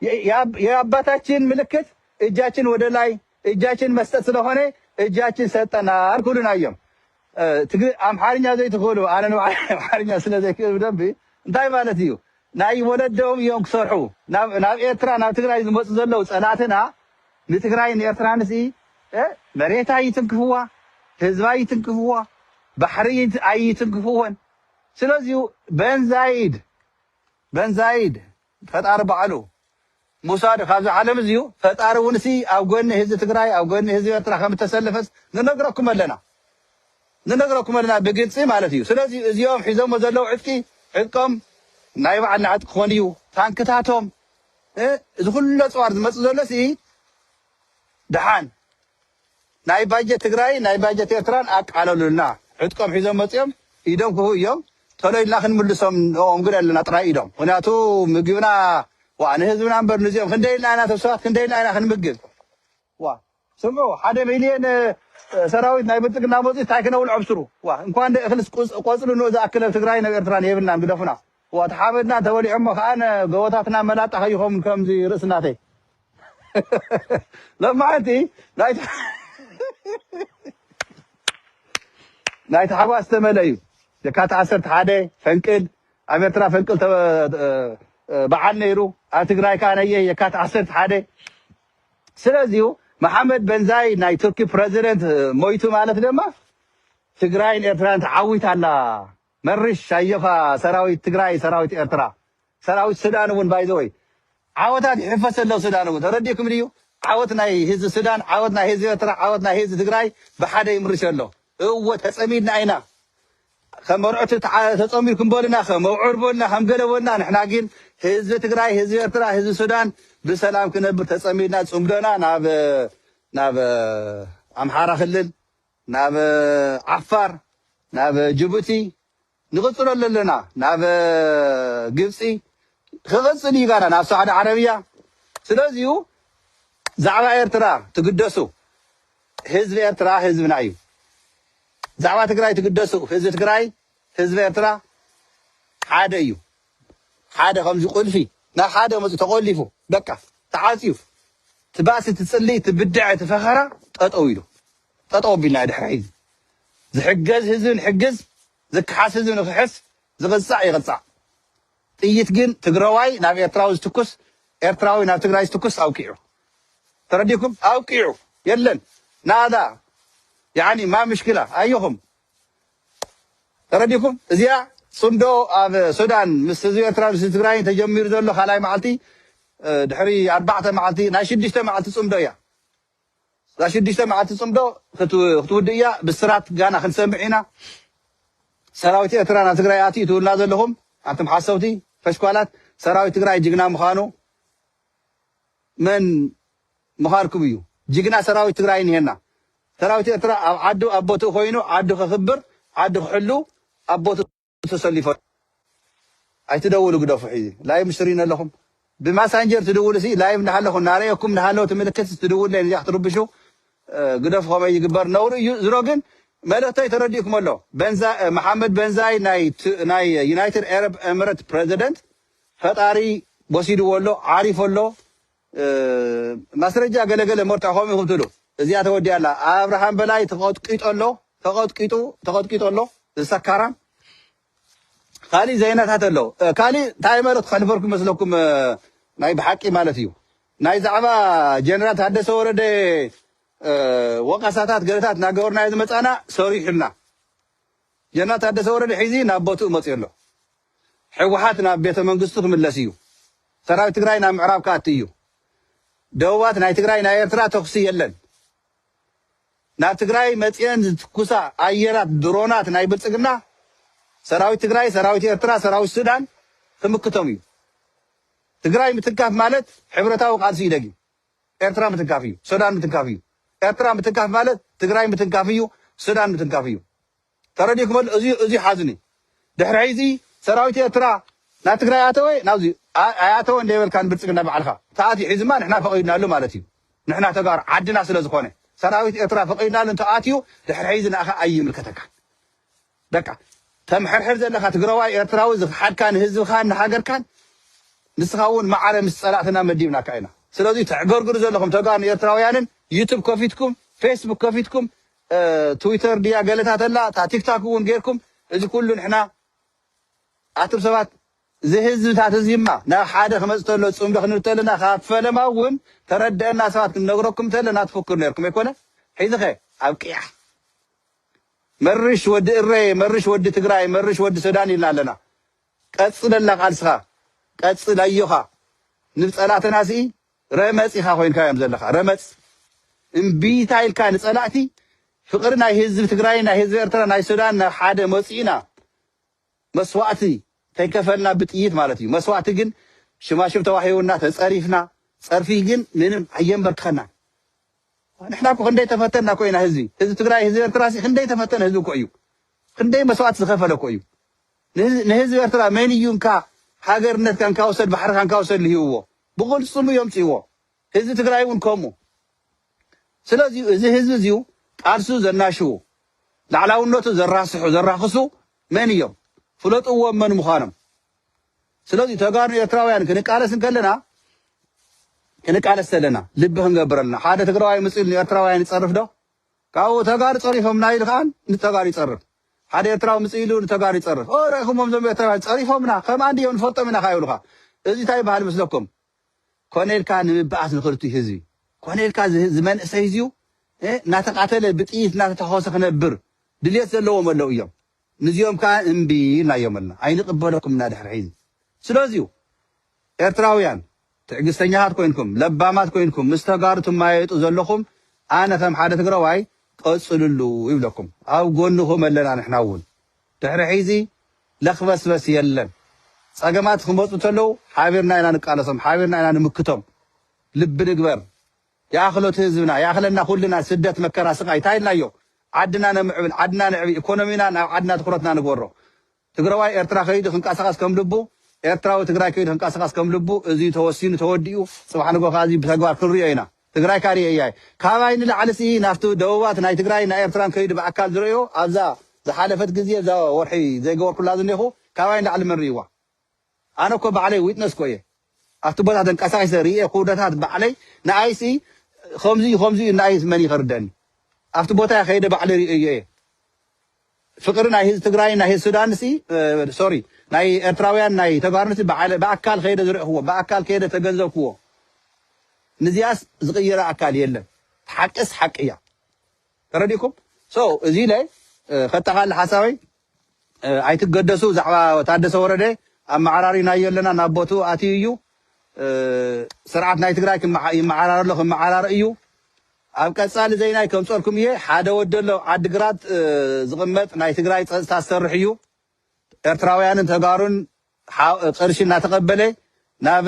የ-፣ የአብ-፣ የአባታችን ምልክት እጃችን ወደ ላይ፣ እጃችን መስጠት ስለሆነ እጃችን ሰጠናል ኩሉናዮም። እ፣ ትግሪ-፣ ኣምሓርኛ ዘይትኽእሉ፣ ኣነ ንባዕለይ ኣምሓርኛ ስለ ዘይክእል ብደንቢ፣ እንታይ ማለት እዩ? ናይ ወለዶም እዮም ክሰርሑ። ናብ፣ ናብ ኤርትራ፣ ናብ ትግራይ ዝመፁ ዘለዉ ፀላእትና ንትግራይ ንኤርትራንሲ፣ እ፣ መሬታ ይትንክፍዋ፣ ህዝባ ይትንክፍዋ፣ ባሕሪ ይት-፣ ኣይትንክፍዎን። ስለዚሁ በንዛይድ፣ በንዛይድ ፈጣሪ ባዕሉ ሙሳድ ካብዚ ዓለም እዚዩ ፈጣሪ እውን ሲ ኣብ ጎኒ ህዝቢ ትግራይ፣ ኣብ ጎኒ ህዝቢ ኤርትራ ከም እተሰለፈስ ንነግረኩም ኣለና። ንነግረኩም ኣለና ብግልፂ ማለት እዩ። ስለዚ እዚኦም ሒዞሞ ዘለዉ ዕጥቂ ዕጥቆም ናይ በዓልና ዕጥቂ ክኾን እዩ። ታንክታቶም እዚ ኩሉ ኣፅዋር ዝመፅእ ዘሎ ሲ ደሓን ናይ ባጀት ትግራይ ናይ ባጀት ኤርትራን ኣቃለሉልና። ዕጥቆም ሒዞም መፅኦም ኢዶም ክህቡ እዮም። ተሎ ኢልና ክንምልሶም ንኦም ግን ኣለና ጥራይ ኢዶም። ምክንያቱ ምግብና ዋ ንህዝብና እምበር ንዚኦም ክንደይ ኢልና ኢና ተሰባት ክንደይ ኢልና ኢና ክንምግብ ዋ ስምዑ ሓደ ሚልዮን ሰራዊት ናይ ብልፅግና መፅኡ እንታይ ክነብልዖም ስሩ ዋ እንኳን እኽልስ ቆፅሉ ንኡ ዝኣክል ኣብ ትግራይ ናብ ኤርትራ የብልናን ግደፉና ዋ ተሓመድና ተበሊዖሞ ከዓ ጎቦታትና መላጣ ከይኸውን ከምዚ ርእስናተይ ለማዓንቲ ናይ ናይ ታሕጓስ ዝተመለ እዩ። የካት ዓሰርተ ሓደ ፈንቅል ኣብ ኤርትራ ፈንቅል በዓል ነይሩ። ኣብ ትግራይ ከዓ ነየ የካት ዓሰርተ ሓደ ስለዚዩ መሓመድ በንዛይ ናይ ቱርኪ ፕረዚደንት ሞይቱ ማለት ድማ ትግራይን ኤርትራን ተዓዊት ኣላ። መርሽ ኣየኻ ሰራዊት ትግራይ ሰራዊት ኤርትራ ሰራዊት ሱዳን እውን ባይዘወይ ዓወታት ይሕፈሰ ኣሎ ሱዳን እውን ተረዲእኩም ድዩ? ዓወት ናይ ህዝቢ ሱዳን ዓወት ናይ ህዝቢ ኤርትራ ዓወት ናይ ህዝቢ ትግራይ ብሓደ ይምርሽ ኣሎ። እወ ተፀሚድና ኢና ከም መርዑት ተፀሚድኩም በሉና ከም መውዕር በሉና ከም ገለ በሉና ንሕና ግን ህዝቢ ትግራይ ህዝቢ ኤርትራ ህዝቢ ሱዳን ብሰላም ክነብር ተፀሚድና ፅምዶና ናብ ናብ ኣምሓራ ክልል ናብ ዓፋር ናብ ጅቡቲ ንቕፅለሉ ኣለና ናብ ግብፂ ክቕፅል እዩ ጋና ናብ ሳዕዲ ዓረብያ ስለዚዩ ዛዕባ ኤርትራ ትግደሱ ህዝቢ ኤርትራ ህዝብና እዩ ዛዕባ ትግራይ ትግደሱ ህዝቢ ትግራይ ህዝቢ ኤርትራ ሓደ እዩ ሓደ ከምዚ ቁልፊ ናብ ሓደ መፁ ተቆሊፉ በቃ ተዓፅዩ ትባእሲ ትፅሊ ትብድዐ ትፈኸራ ጠጠው ኢሉ ጠጠው ቢልና ድሕሪ ሕዚ ዝሕገዝ ህዝቢ ንሕግዝ ዝከሓስ ህዝቢ ንክሕስ ዝቕፃዕ ይቕፃዕ ጥይት ግን ትግረዋይ ናብ ኤርትራዊ ዝትኩስ ኤርትራዊ ናብ ትግራይ ዝትኩስ ኣውቂዑ ተረዲኩም ኣውቂዑ የለን ናዳ ያኒ ማ ምሽክላ ኣየኹም ተረዲኩም እዚኣ ፅምዶ ኣብ ሱዳን ምስ ህዝቢ ኤርትራ ምስ ትግራይ ተጀሚሩ ዘሎ ካልኣይ መዓልቲ ድሕሪ ኣርባዕተ መዓልቲ ናይ ሽዱሽተ መዓልቲ ፅምዶ እያ እዛ ሽዱሽተ መዓልቲ ፅምዶ ክትውድእ እያ ብስራት ጋና ክንሰምዕ ኢና ሰራዊት ኤርትራ ናብ ትግራይ ኣትዩ ትብልና ዘለኹም ኣንቱም ሓሰውቲ ፈሽኳላት ሰራዊት ትግራይ ጅግና ምዃኑ መን ምዃንኩም እዩ ጅግና ሰራዊት ትግራይ እኒሄና ሰራዊት ኤርትራ ኣብ ዓዱ ኣብ ቦትኡ ኮይኑ ዓዱ ከኽብር ዓዱ ክሕሉ ኣብ ቦትኡ ተሰሊፎ ኣይትደውሉ ግደፉ ሕዚ ላይቭ ምሽ ትሪእኒ ኣለኹም ብማሳንጀር ትድውሉ ሲ ላይቭ እንዳሃለኹ እናረእየኩም እንዳሃለዉ ትምልክት ትድውሉ እዚኣ ክትርብሹ ግደፉ ከመይ ይግበር ነውሪ እዩ ዝሮ ግን መልእክተይ ተረዲእኩም ኣሎ በንዛ መሓመድ በንዛይ ናይ ዩናይትድ ኤረብ ኤምረት ፕሬዚደንት ፈጣሪ ወሲድዎ ኣሎ ዓሪፎ ኣሎ ማስረጃ ገለገለ መርትዖ ከምኡ ኢኹም ትብሉ እዚኣ ተወዲኣ ኣላ ኣብርሃም በላይ ተቐጥቂጦ ኣሎ ተቐጥቂጡ ተቐጥቂጦ ኣሎ ዝሰካራም ካሊእ ዜናታት ኣሎ ካሊእ እንታይ መልእክቲ ከሕልፈልኩም መስለኩም ናይ ብሓቂ ማለት እዩ ናይ ዛዕባ ጀነራል ታደሰ ወረደ ወቀሳታት ገለታት እናገበርናዮ ዝመፃና ሰሪሑልና ጀነራል ታደሰ ወረደ ሕዚ ናብ ቦትኡ መፅኡ ኣሎ ህወሓት ናብ ቤተ መንግስቱ ክምለስ እዩ ሰራዊት ትግራይ ናብ ምዕራብ ክኣቲ እዩ ደቡባት ናይ ትግራይ ናይ ኤርትራ ተኩሲ የለን ናብ ትግራይ መፅአን ዝትኩሳ ኣየራት ድሮናት ናይ ብልፅግና ሰራዊት ትግራይ ሰራዊት ኤርትራ ሰራዊት ሱዳን ክምክቶም እዩ ትግራይ ምትንካፍ ማለት ሕብረታዊ ቃልሲ ይደግ እዩ ኤርትራ ምትንካፍ እዩ ሱዳን ምትንካፍ እዩ ኤርትራ ምትንካፍ ማለት ትግራይ ምትንካፍ እዩ ሱዳን ምትንካፍ እዩ ተረዲእኩም ኣሎ እዚ እዚ ሓዝኒ ድሕሪ ሕዚ ሰራዊት ኤርትራ ናብ ትግራይ ኣተወ ናብዚ ኣያተወ እንደ በልካ ንብልፅግና ባዕልካ ተኣትዩ ሕዚማ ንሕና ፈቒድናሉ ማለት እዩ ንሕና ተጋሩ ዓድና ስለ ዝኾነ ሰራዊት ኤርትራ ፈቒድናሉ እንተኣትዩ ድሕሪ ሕዚ ንኣኻ ኣይምልከተካ በቃ ተምሕርሕር ዘለካ ትግራዋይ ኤርትራዊ ዝሓድካ ንህዝብካን ንሃገርካን ንስኻ እውን ማዕረ ምስ ፀላእትና መዲብናካ ኢና ስለዚ ተዕገርግሩ ዘለኹም ተጋሩ ኤርትራውያንን ዩቱብ ከፊትኩም ፌስቡክ ከፊትኩም ትዊተር ድያ ገለታት ኣላ እታ ቲክታክ እውን ጌርኩም እዚ ኩሉ ንሕና ኣቱም ሰባት እዚ ህዝብታት እዚማ ናብ ሓደ ክመፅ ተሎ ፅምዶ ክንብል ተለና ካብ ፈለማ እውን ተረደአና ሰባት ክንነግረኩም ተለና ትፍክሩ ነርኩም ኣይኮነ ሕዚ ኸ ኣብቅያ መርሽ ወዲ እረ መርሽ ወዲ ትግራይ መርሽ ወዲ ሱዳን ኢልና ኣለና ቀፅለላ ቃልስኻ ቀፅል ኣዮኻ ንብፀላእትና ስኢ ረመፅ ኢኻ ኮይንካ እዮም ዘለኻ ረመፅ እምቢታ ኢልካ ንፀላእቲ ፍቕሪ ናይ ህዝቢ ትግራይ፣ ናይ ህዝቢ ኤርትራ፣ ናይ ሱዳን ናብ ሓደ መፂእና መስዋእቲ ከይከፈልና ብጥይት ማለት እዩ። መስዋእቲ ግን ሽማሽም ተዋሂቡና፣ ተፀሪፍና። ፀርፊ ግን ምንም ኣየንበርክኸና። ንሕና እኮ ክንደይ ተፈተና እኮ ኢና ህዝቢ። ህዝቢ ትግራይ፣ ህዝቢ ኤርትራ ሲ ክንደይ ተፈተነ ህዝቢ እኮ እዩ። ክንደይ መስዋእቲ ዝኸፈለ እኮ እዩ። ንህዝ-፣ ንህዝቢ ኤርትራ መን እዩ እንካ ሃገርነትካ እንካ ውሰድ፣ ባሕርካ እንካ ውሰድ ልሂብዎ? ብቕልጽሙ እዮም ጽይዎ። ህዝቢ ትግራይ እውን ከምኡ። ስለዚ እዚ ህዝቢ እዚዩ ቃልሱ ዘናሽዉ፣ ላዕላውነቱ ዘራስሑ፣ ዘራኽሱ መን እዮም? ፍለጥዎም መን ምዃኖም። ስለዚ ተጋሩ ኤርትራውያን ክንቃለስ እንከለና፣ ክንቃለስ ዘለና ልቢ ክንገብር ኣለና። ሓደ ትግራዋይ ምጽእ ኢሉ ንኤርትራውያን ይጸርፍ ዶ? ካብኡ ተጋሩ ጸሪፎምና ኢሉ ከኣ ንተጋሩ ይጸርፍ። ሓደ ኤርትራዊ ምጽእ ኢሉ ንተጋሩ ይጸርፍ። ኦ፣ ረኢኹሞም ዞም ኤርትራውያን ጸሪፎምና፣ ከምኣ እንድዮም ንፈልጦም ኢና ከኣ ይብሉኻ። እዚ እንታይ ይበሃል መስለኩም? ኮነ ኢልካ ንምብኣስ ንኽልቲኡ ህዝቢ። ኮነ ኢልካ ዝ-፣ ዝመንእሰይ እዚዩ፣ እ፣ እናተቓተለ ብጥይት እናተተኾሰ ክነብር ድልየት ዘለዎም ኣለዉ እዮም። ንዚኦም ከኣ እምቢ ኢልናዮም ኣለና። ኣይንቕበለኩም ኢና ድሕሪ ሕዚ። ስለዚዩ ኤርትራውያን ትዕግስተኛታት ኮይንኩም፣ ለባማት ኮይንኩም፣ ምስ ተጋሩ ትማየጡ ዘለኹም፣ ኣነ ከም ሓደ ትግራዋይ ቀጽልሉ ይብለኩም። ኣብ ጎንኹም ኣለና ንሕና እውን። ድሕሪ ሕዚ ለኽበስበስ የለን። ጸገማት ክመጹ እንተለዉ ሓቢርና ኢና ንቃለሶም፣ ሓቢርና ኢና ንምክቶም። ልቢ ንግበር። ይኣኽሎ እቲ ህዝብና፣ ይኣኽለና ኩልና ስደት፣ መከራ፣ ስቓይ። እንታይ ኢልናዮ? ዓድና ነምዕብል፣ ዓድና ነዕቢ፣ ኢኮኖሚና ናብ ዓድና ትኹረትና ንግበሮ። ትግራዋይ ኤርትራ ከይዱ ክንቀሳቐስ ከም ልቡ፣ ኤርትራዊ ትግራይ ከይዱ ክንቀሳቐስ ከም ልቡ፣ እዚ ተወሲኑ ተወዲኡ፣ ጽባሕ ንግሆ ከኣ እዚ ብተግባር ክንሪኦ ኢና። ትግራይ ካሪኤ እያ። ካባይ ንላዕሊ ሲ ናብቲ ደቡባት ናይ ትግራይ ናይ ኤርትራን ከይዱ ብኣካል ዝርእዮ ኣብዛ ዝሓለፈት ግዜ እዛ ወርሒ ዘይገበርኩላ ዝኔኹ ካባይ ንላዕሊ መን ርእይዋ? ኣነ እኮ ባዕለይ ዊትነስ እኮ እየ። ኣብቲ ቦታ ተንቀሳቂሰ ርእየ ኩነታት ባዕለይ ንኣይሲ ከምዚ እዩ፣ ከምዚ እዩ ንኣይስ መን ይኸርደኒ? ኣብቲ ቦታ ከይደ ባዕለይ ርእየ እየ። ፍቅሪ ናይ ህዝቢ ትግራይ ናይ ህዝቢ ሱዳን ሲ ሶሪ ናይ ኤርትራውያን ናይ ተጋሩን ሲ ባዕለ- ብኣካል ከይደ ዝረእክዎ ብኣካል ከይደ ተገንዘብክዎ። ንዚያስ ዝቕየረ ኣካል የለን። ሓቅስ ሓቂ እያ። ተረዲእኩም? So እዚ ኢለ እ፣ ከጠቓልል ሓሳበይ እ፣ ኣይትገደሱ። ብዛዕባ ታደሰ ወረደ ኣመዓራሪናዮ ኣለና፣ ናብ ቦትኡ ኣትዩ እዩ። እ፣ ስርዓት ናይ ትግራይ ክመዓ- ይመዓራር ኣሎ፣ ክመዓራር እዩ። ኣብ ቀጻሊ ዘይናይ ከምፀልኩም እየ። ሓደ ወዲ ኣሎ ዓድግራት እ፣ ዝቕመጥ ናይ ትግራይ ፀጥታ ዝሰርሕ እዩ። ኤርትራውያንን ተጋሩን ሓ- ቅርሺ እናተቐበለ ናብ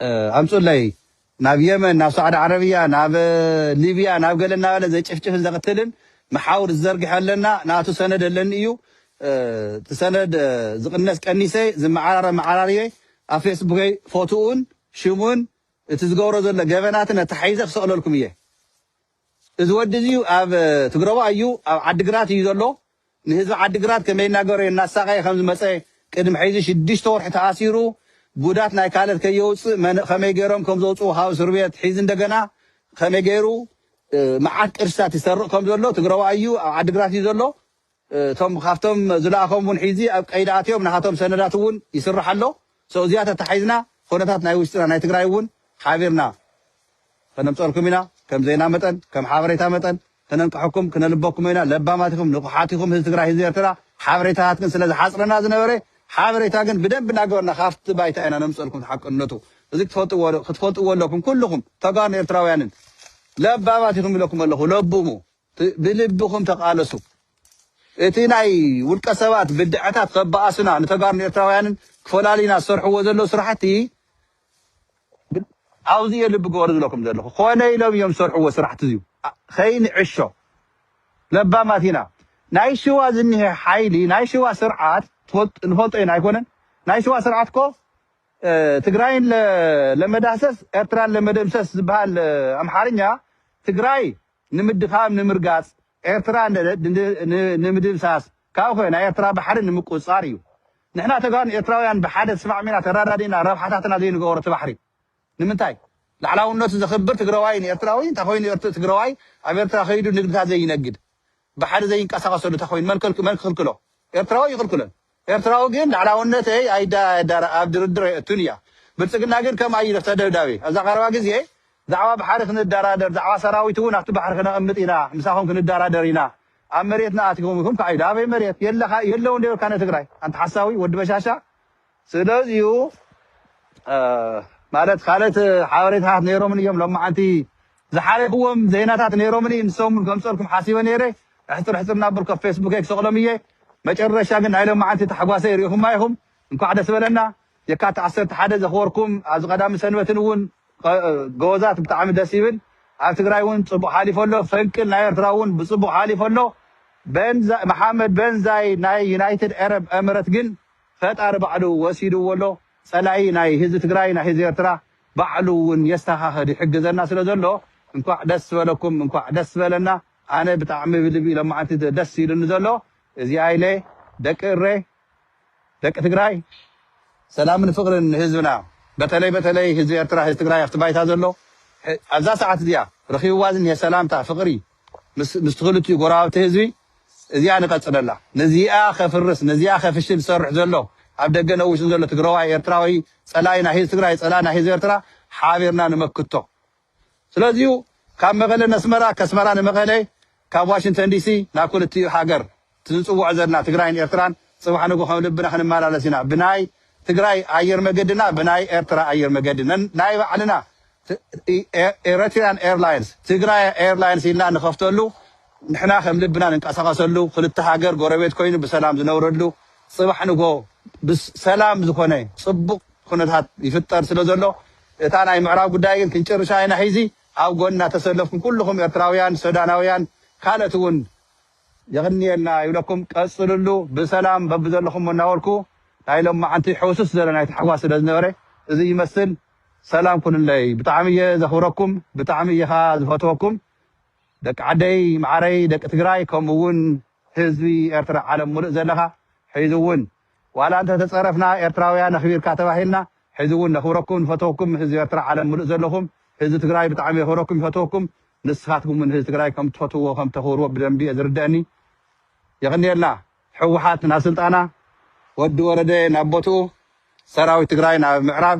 እ፣ ኣምፁለይ ናብ የመን፣ ናብ ሳዕዲ ዓረብያ፣ ናብ ሊብያ፣ ናብ ገለ እናበለ ዘጭፍጭፍን ዘቕትልን መሓውር ዝዘርግሐ ኣለና። ናቱ ሰነድ ኣለኒ እዩ። እ፣ እቲ ሰነድ እ፣ ዝቕነስ ቀኒሰ ዝመዓራረ መዓራርየ ኣብ ፌስቡከይ ፎቶኡን ሽሙን እቲ ዝገብሮ ዘሎ ገበናትን ኣተሓይዘ ክሰቕለልኩም እየ። እዚ ወዲ እዚ ኣብ ትግረዋ እዩ፣ ኣብ ዓድግራት እዩ ዘሎ። ንህዝቢ ዓድግራት ከመይ እናገበረ እናሳቀየ ከም ዝመፀ ቅድሚ ሕዚ ሽዱሽተ ወርሒ ተኣሲሩ ጉዳት ናይ ካልኦት ከየውፅእ መን- ከመይ ገይሮም ከም ዘውፅኡ ካብ እስር ቤት ሒዚ እንደገና ከመይ ገይሩ እ፣ መዓት ቅርስታት ይሰርቕ ከም ዘሎ ትግረዋ እዩ፣ ኣብ ዓድግራት እዩ ዘሎ። እቶም ካብቶም ዝለኣኾም እውን ሒዚ ኣብ ቀይዲ ኣትዮም ናኻቶም ሰነዳት እውን ይስራሕ ኣሎ። So እዚኣ ተታሒዝና ኩነታት ናይ ውሽጥና ናይ ትግራይ እውን ሓቢርና ከነምፀልኩም ኢና። ከም ዜና መጠን ከም ሓበሬታ መጠን ከነንቅሐኩም ክነልበኩም ኢና። ለባማት ኢኹም፣ ንቑሓት ኢኹም። ህዝቢ ትግራይ ህዝቢ ኤርትራ ሓበሬታታት ግን ስለ ዝሓፅረና ዝነበረ ሓበሬታ ግን ብደንብ እናገበርና ካብቲ ባይታ ኢና ነምፀልኩም። ሓቅነቱ እዚ ክትፈልጥዎ ክትፈልጥዎ ኣለኩም። ኩልኹም ተጋሩ ኤርትራውያንን ለባማት ኢኹም ኢለኩም ኣለኹ። ለብሙ ት- ብልብኹም ተቓለሱ። እቲ ናይ ውልቀ ሰባት ብድዐታት ከበኣሱና ንተጋሩን ኤርትራውያንን ክፈላልዩና ዝሰርሕዎ ዘለዉ ስራሕቲ ብ- ኣብዚ እየ ልቢ ግበሩ ዝለኩም ዘለኹ። ኮነ ኢሎም እዮም ዝሰርሕዎ ስራሕቲ እዚዩ። ኣ- ከይንዕሾ ለባማት ኢና። ናይ ሽዋ ዝኒሀ ሓይሊ ናይ ሽዋ ስርዓት ትፈልጥ- ንፈልጦ ኢና ኣይኮነን። ናይ ሽዋ ስርዓት ኮ እ፣ ትግራይን ለ- ለመዳሰስ ኤርትራን ለመደምሰስ ዝበሃል እ፣ ኣምሓርኛ ትግራይ ንምድኻም ንምርጋፅ ኤርትራ ን- ን- ን- ንምድምሳስ ካብ ኮ ናይ ኤርትራ ባሕሪ ንምቁፅፃር እዩ። ንሕና ተጋሩን ኤርትራውያን ብሓደ ተስማዕሚና ተረዳዲእና ረብሓታትና ዘይንገብሮ እቲ ባሕሪ ንምንታይ? ላዕላውነቱ ዘኽብር ትግራዋይ ንኤርትራዊ እንታይ ኮይኑ ኤርት- ትግራዋይ ኣብ ኤርትራ ከይዱ ንግድታት ዘይነግድ ባሕሪ ዘይንቀሳቐሰሉ እንታይ ኮይኑ መን ከልክ- መን ክኽልክሎ? ኤርትራዊ ይኽልክሎን። ኤርትራዊ ግን ላዕላውነተይ ኣይዳ- ኣይዳረ- ኣብ ድርድር ኣይእቱን እያ። ብልፅግና ግን ከም ኣይደ ተደብዳቢ ኣብዛ ቀረባ ግዜ ዛዕባ ባሕሪ ክንደራደር ዛዕባ ሰራዊት እውን ኣብቲ ባሕሪ ክነቐምጥ ኢና ምሳኹም ክንደራደር ኢና ኣብ መሬትና ኣትኹም ኢኹም ከዓ ኢሉ ኣበይ መሬት የለኻ የለውን ዶ ኢልካ ንትግራይ ኣንቲ ሓሳዊ ወዲ በሻሻ ስለዚዩ እ፣ ማለት ካልኦት ሓበሬታታት ነይሮምን እዮም ሎማዓንቲ ዝሓለፍዎም ዜናታት ነይሮምኒ፣ ንሶም እውን ከምፀልኩም ሓሲበ ነይረ። ሕፅር ሕፅር እናበልኩ ኣብ ፌስቡከይ ክሰቕሎም እየ። መጨረሻ ግን ናይ ሎማዓንቲ ታሕጓሰይ ርኢኹማ ኢኹም። እንኳዕ ደስ በለና። የካቲት ዓሰርተ ሓደ ዘኽበርኩም ኣብዚ ቀዳሚ ሰንበትን እውን፣ እ፣ ጎበዛት፣ ብጣዕሚ ደስ ይብል። ኣብ ትግራይ እውን ፅቡቕ ሓሊፉ ኣሎ። ፈንቅል ናይ ኤርትራ እውን ብፅቡቕ ሓሊፉ ኣሎ። በንዛ-፣ መሓመድ በንዛይ ናይ ዩናይትድ ዓረብ ኤምረት ግን ፈጣሪ ባዕሉ ወሲድዎ ኣሎ። ጸላኢ ናይ ህዝቢ ትግራይ፣ ናይ ህዝቢ ኤርትራ ባዕሉ እውን የስተኻኽል ይሕግዘና ስለ ዘሎ፣ እንኳዕ ደስ በለኩም፣ እንኳዕ ደስ በለና። ኣነ ብጣዕሚ ብልቢ ሎማዓንቲ ደስ ኢሉኒ ዘሎ። እዚኣ ኢለ፣ ደቂ እረ፣ ደቂ ትግራይ፣ ሰላምን ፍቕርን ንህዝብና፣ በተለይ በተለይ ህዝቢ ኤርትራ፣ ህዝቢ ትግራይ ኣብቲ ባይታ ዘሎ፣ ሕ-፣ ኣብዛ ሰዓት እዚኣ ረኺብዋ ዝኒሀ ሰላምታ፣ ፍቕሪ ምስ፣ ምስቲ ክልቲኡ ጎረባብቲ ህዝቢ፣ እዚኣ ንቐጽለላ። ነዚኣ ከፍርስ፣ ነዚኣ ከፍሽል ዝሰርሕ ዘሎ፣ ኣብ ደገ ነውሽን ዘሎ ትግራዋይ፣ ኤርትራዊ፣ ጸላኢ ናይ ህዝቢ ትግራይ፣ ጸላኢ ናይ ህዝቢ ኤርትራ፣ ሓቢርና ንመክቶ። ስለዚሁ ካብ መቐለ ነስመራ፣ ከስመራ ንመቐለ፣ ካብ ዋሽንግተን ዲሲ ናብ ክልቲኡ ሃገር እቲ ዝጽውዖ ዘለና ትግራይን ኤርትራን፣ ጽባሕ ንግሆ ከም ልብና ክንመላለስ ኢና። ብናይ ትግራይ ኣየር መገድና፣ ብናይ ኤርትራ ኣየር መገዲ፣ ነን-፣ ናይ ባዕልና ት-፣ ኢ-፣ ኤ-፣ ኤሪትሪያን ኤርላይንስ፣ ትግራይ ኤርላይንስ ኢልና ንኸፍተሉ፣ ንሕና ከም ልብና ንንቀሳቐሰሉ፣ ክልተ ሃገር ጎረቤት ኮይኑ ብሰላም ዝነብረሉ፣ ጽባሕ ንግሆ ብስ-፣ ሰላም ዝኾነ ጽቡቕ ኩነታት ይፍጠር ስለ ዘሎ፣ እታ ናይ ምዕራብ ጉዳይ ግን ክንጭርሻ ኢና። ሕዚ ኣብ ጎንና ተሰለፍኩም ኩልኹም ኤርትራውያን፣ ሱዳናውያን፣ ካልኦት እውን የቕንየልና ይብለኩም። ቀጽልሉ ብሰላም በብዘለኹም እናበልኩ፣ ናይ ሎማዓንቲ ሕውስስ ዝበለ ናይ ታሕጓስ ስለ ዝነበረ፣ እዚ ይመስል። ሰላም ኩኑለይ። ብጣዕሚ እየ ዘኽብረኩም፣ ብጣዕሚ እየ ኸኣ ዝፈትወኩም። ደቂ ዓደይ፣ መዓረይ፣ ደቂ ትግራይ፣ ከምኡ እውን ህዝቢ ኤርትራ ዓለም ሙሉእ ዘለኻ፣ ሕዚ እውን ዋላ እንተ ተጸረፍና ኤርትራውያን ኣኽቢርካ ተባሂልና፣ ሕዚ እውን ነኽብረኩም፣ ንፈትወኩም፣ ህዝቢ ኤርትራ ዓለም ሙሉእ ዘለኹም፣ ህዝቢ ትግራይ ብጣዕሚ የኽብረኩም፣ ይፈትወኩም። ንስኻትኩም እውን ህዝቢ ትግራይ ከም ትፈትውዎ፣ ከም ተኽብርዎ ብደንቢ እየ ዝርደአኒ። የቕንየልና። ህወሓት ናብ ስልጣና፣ ወዲ ወረደ ናብ ቦትኡ፣ ሰራዊት ትግራይ ናብ ምዕራብ፣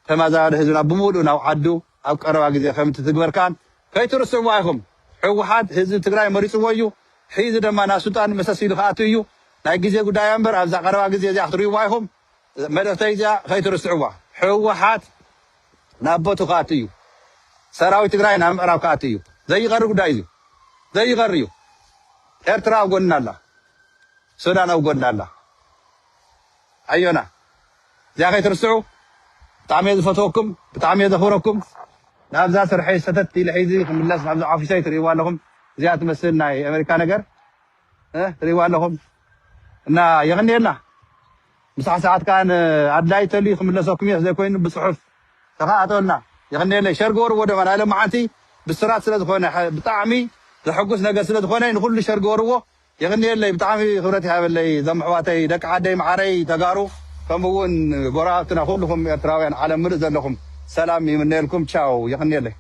ተመዛባሊ ህዝብና ብምሉእ ናብ ዓዱ ኣብ ቀረባ ግዜ ከም እትትግበር ከኣ ከይትርስዕዎ ኢኹም። ህወሓት ህዝቢ ትግራይ መሪፅዎ እዩ። ሕዚ ድማ ናብ ስልጣን መሰስ ኢሉ ክኣቱ እዩ። ናይ ግዜ ጉዳይ እምበር ኣብዛ ቀረባ ግዜ እዚኣ ክትርእይዋ ኢኹም። መልእኽተይ እዚኣ ከይትርስዕዋ። ህወሓት ናብ ቦቱ ክኣቱ እዩ። ሰራዊት ትግራይ ናብ ምዕራብ ክኣቱ እዩ። ዘይቐሪ ጉዳይ እዩ። ዘይቐሪ እዩ። ኤርትራ ኣብ ጎንና ኣላ። ሱዳን ኣብ ጎንና ኣላ። ኣዮና። እዚኣ ከይትርስዑ። ብጣዕሚ እየ ዝፈትወኩም፣ ብጣዕሚ እየ ዘኽብረኩም። ናብዛ ስርሐይ ሰተት ኢለ ሕዚ ክምለስ፣ ናብዛ ኦፊሰይ ትርእይዋ ኣለኹም። እዚኣ ትመስል ናይ ኣሜሪካ ነገር፣ እ፣ ትርእይዋ ኣለኹም። እና የቕንየልና። ምሳሕ ሰዓት ከኣ ኣድላይ ተልዩ ክምለሰኩም እየ፣ ዘይኮይኑ ብጽሑፍ ተኸታተሉና። የቕንየለይ። ሸር ግበርዎ ደማ ናይ ሎማዓንቲ ብስራት ስለ ዝኾነ፣ ሐ-፣ ብጣዕሚ ዘሐጉስ ነገር ስለ ዝኾነ ንኹሉ ሸር ግበርዎ። የቕንየለይ። ብጣዕሚ ክብረት ይሃበለይ። እዞም ኣሕዋተይ፣ ደቂ ዓደይ፣ መዓረይ፣ ተጋሩ፣ ከምኡ እውን ጎረባብትና፣ ኩልኹም ኤርትራውያን ዓለም ምሉእ ዘለኹም ሰላም ይምነየልኩም። ቻው። የቕንየለይ።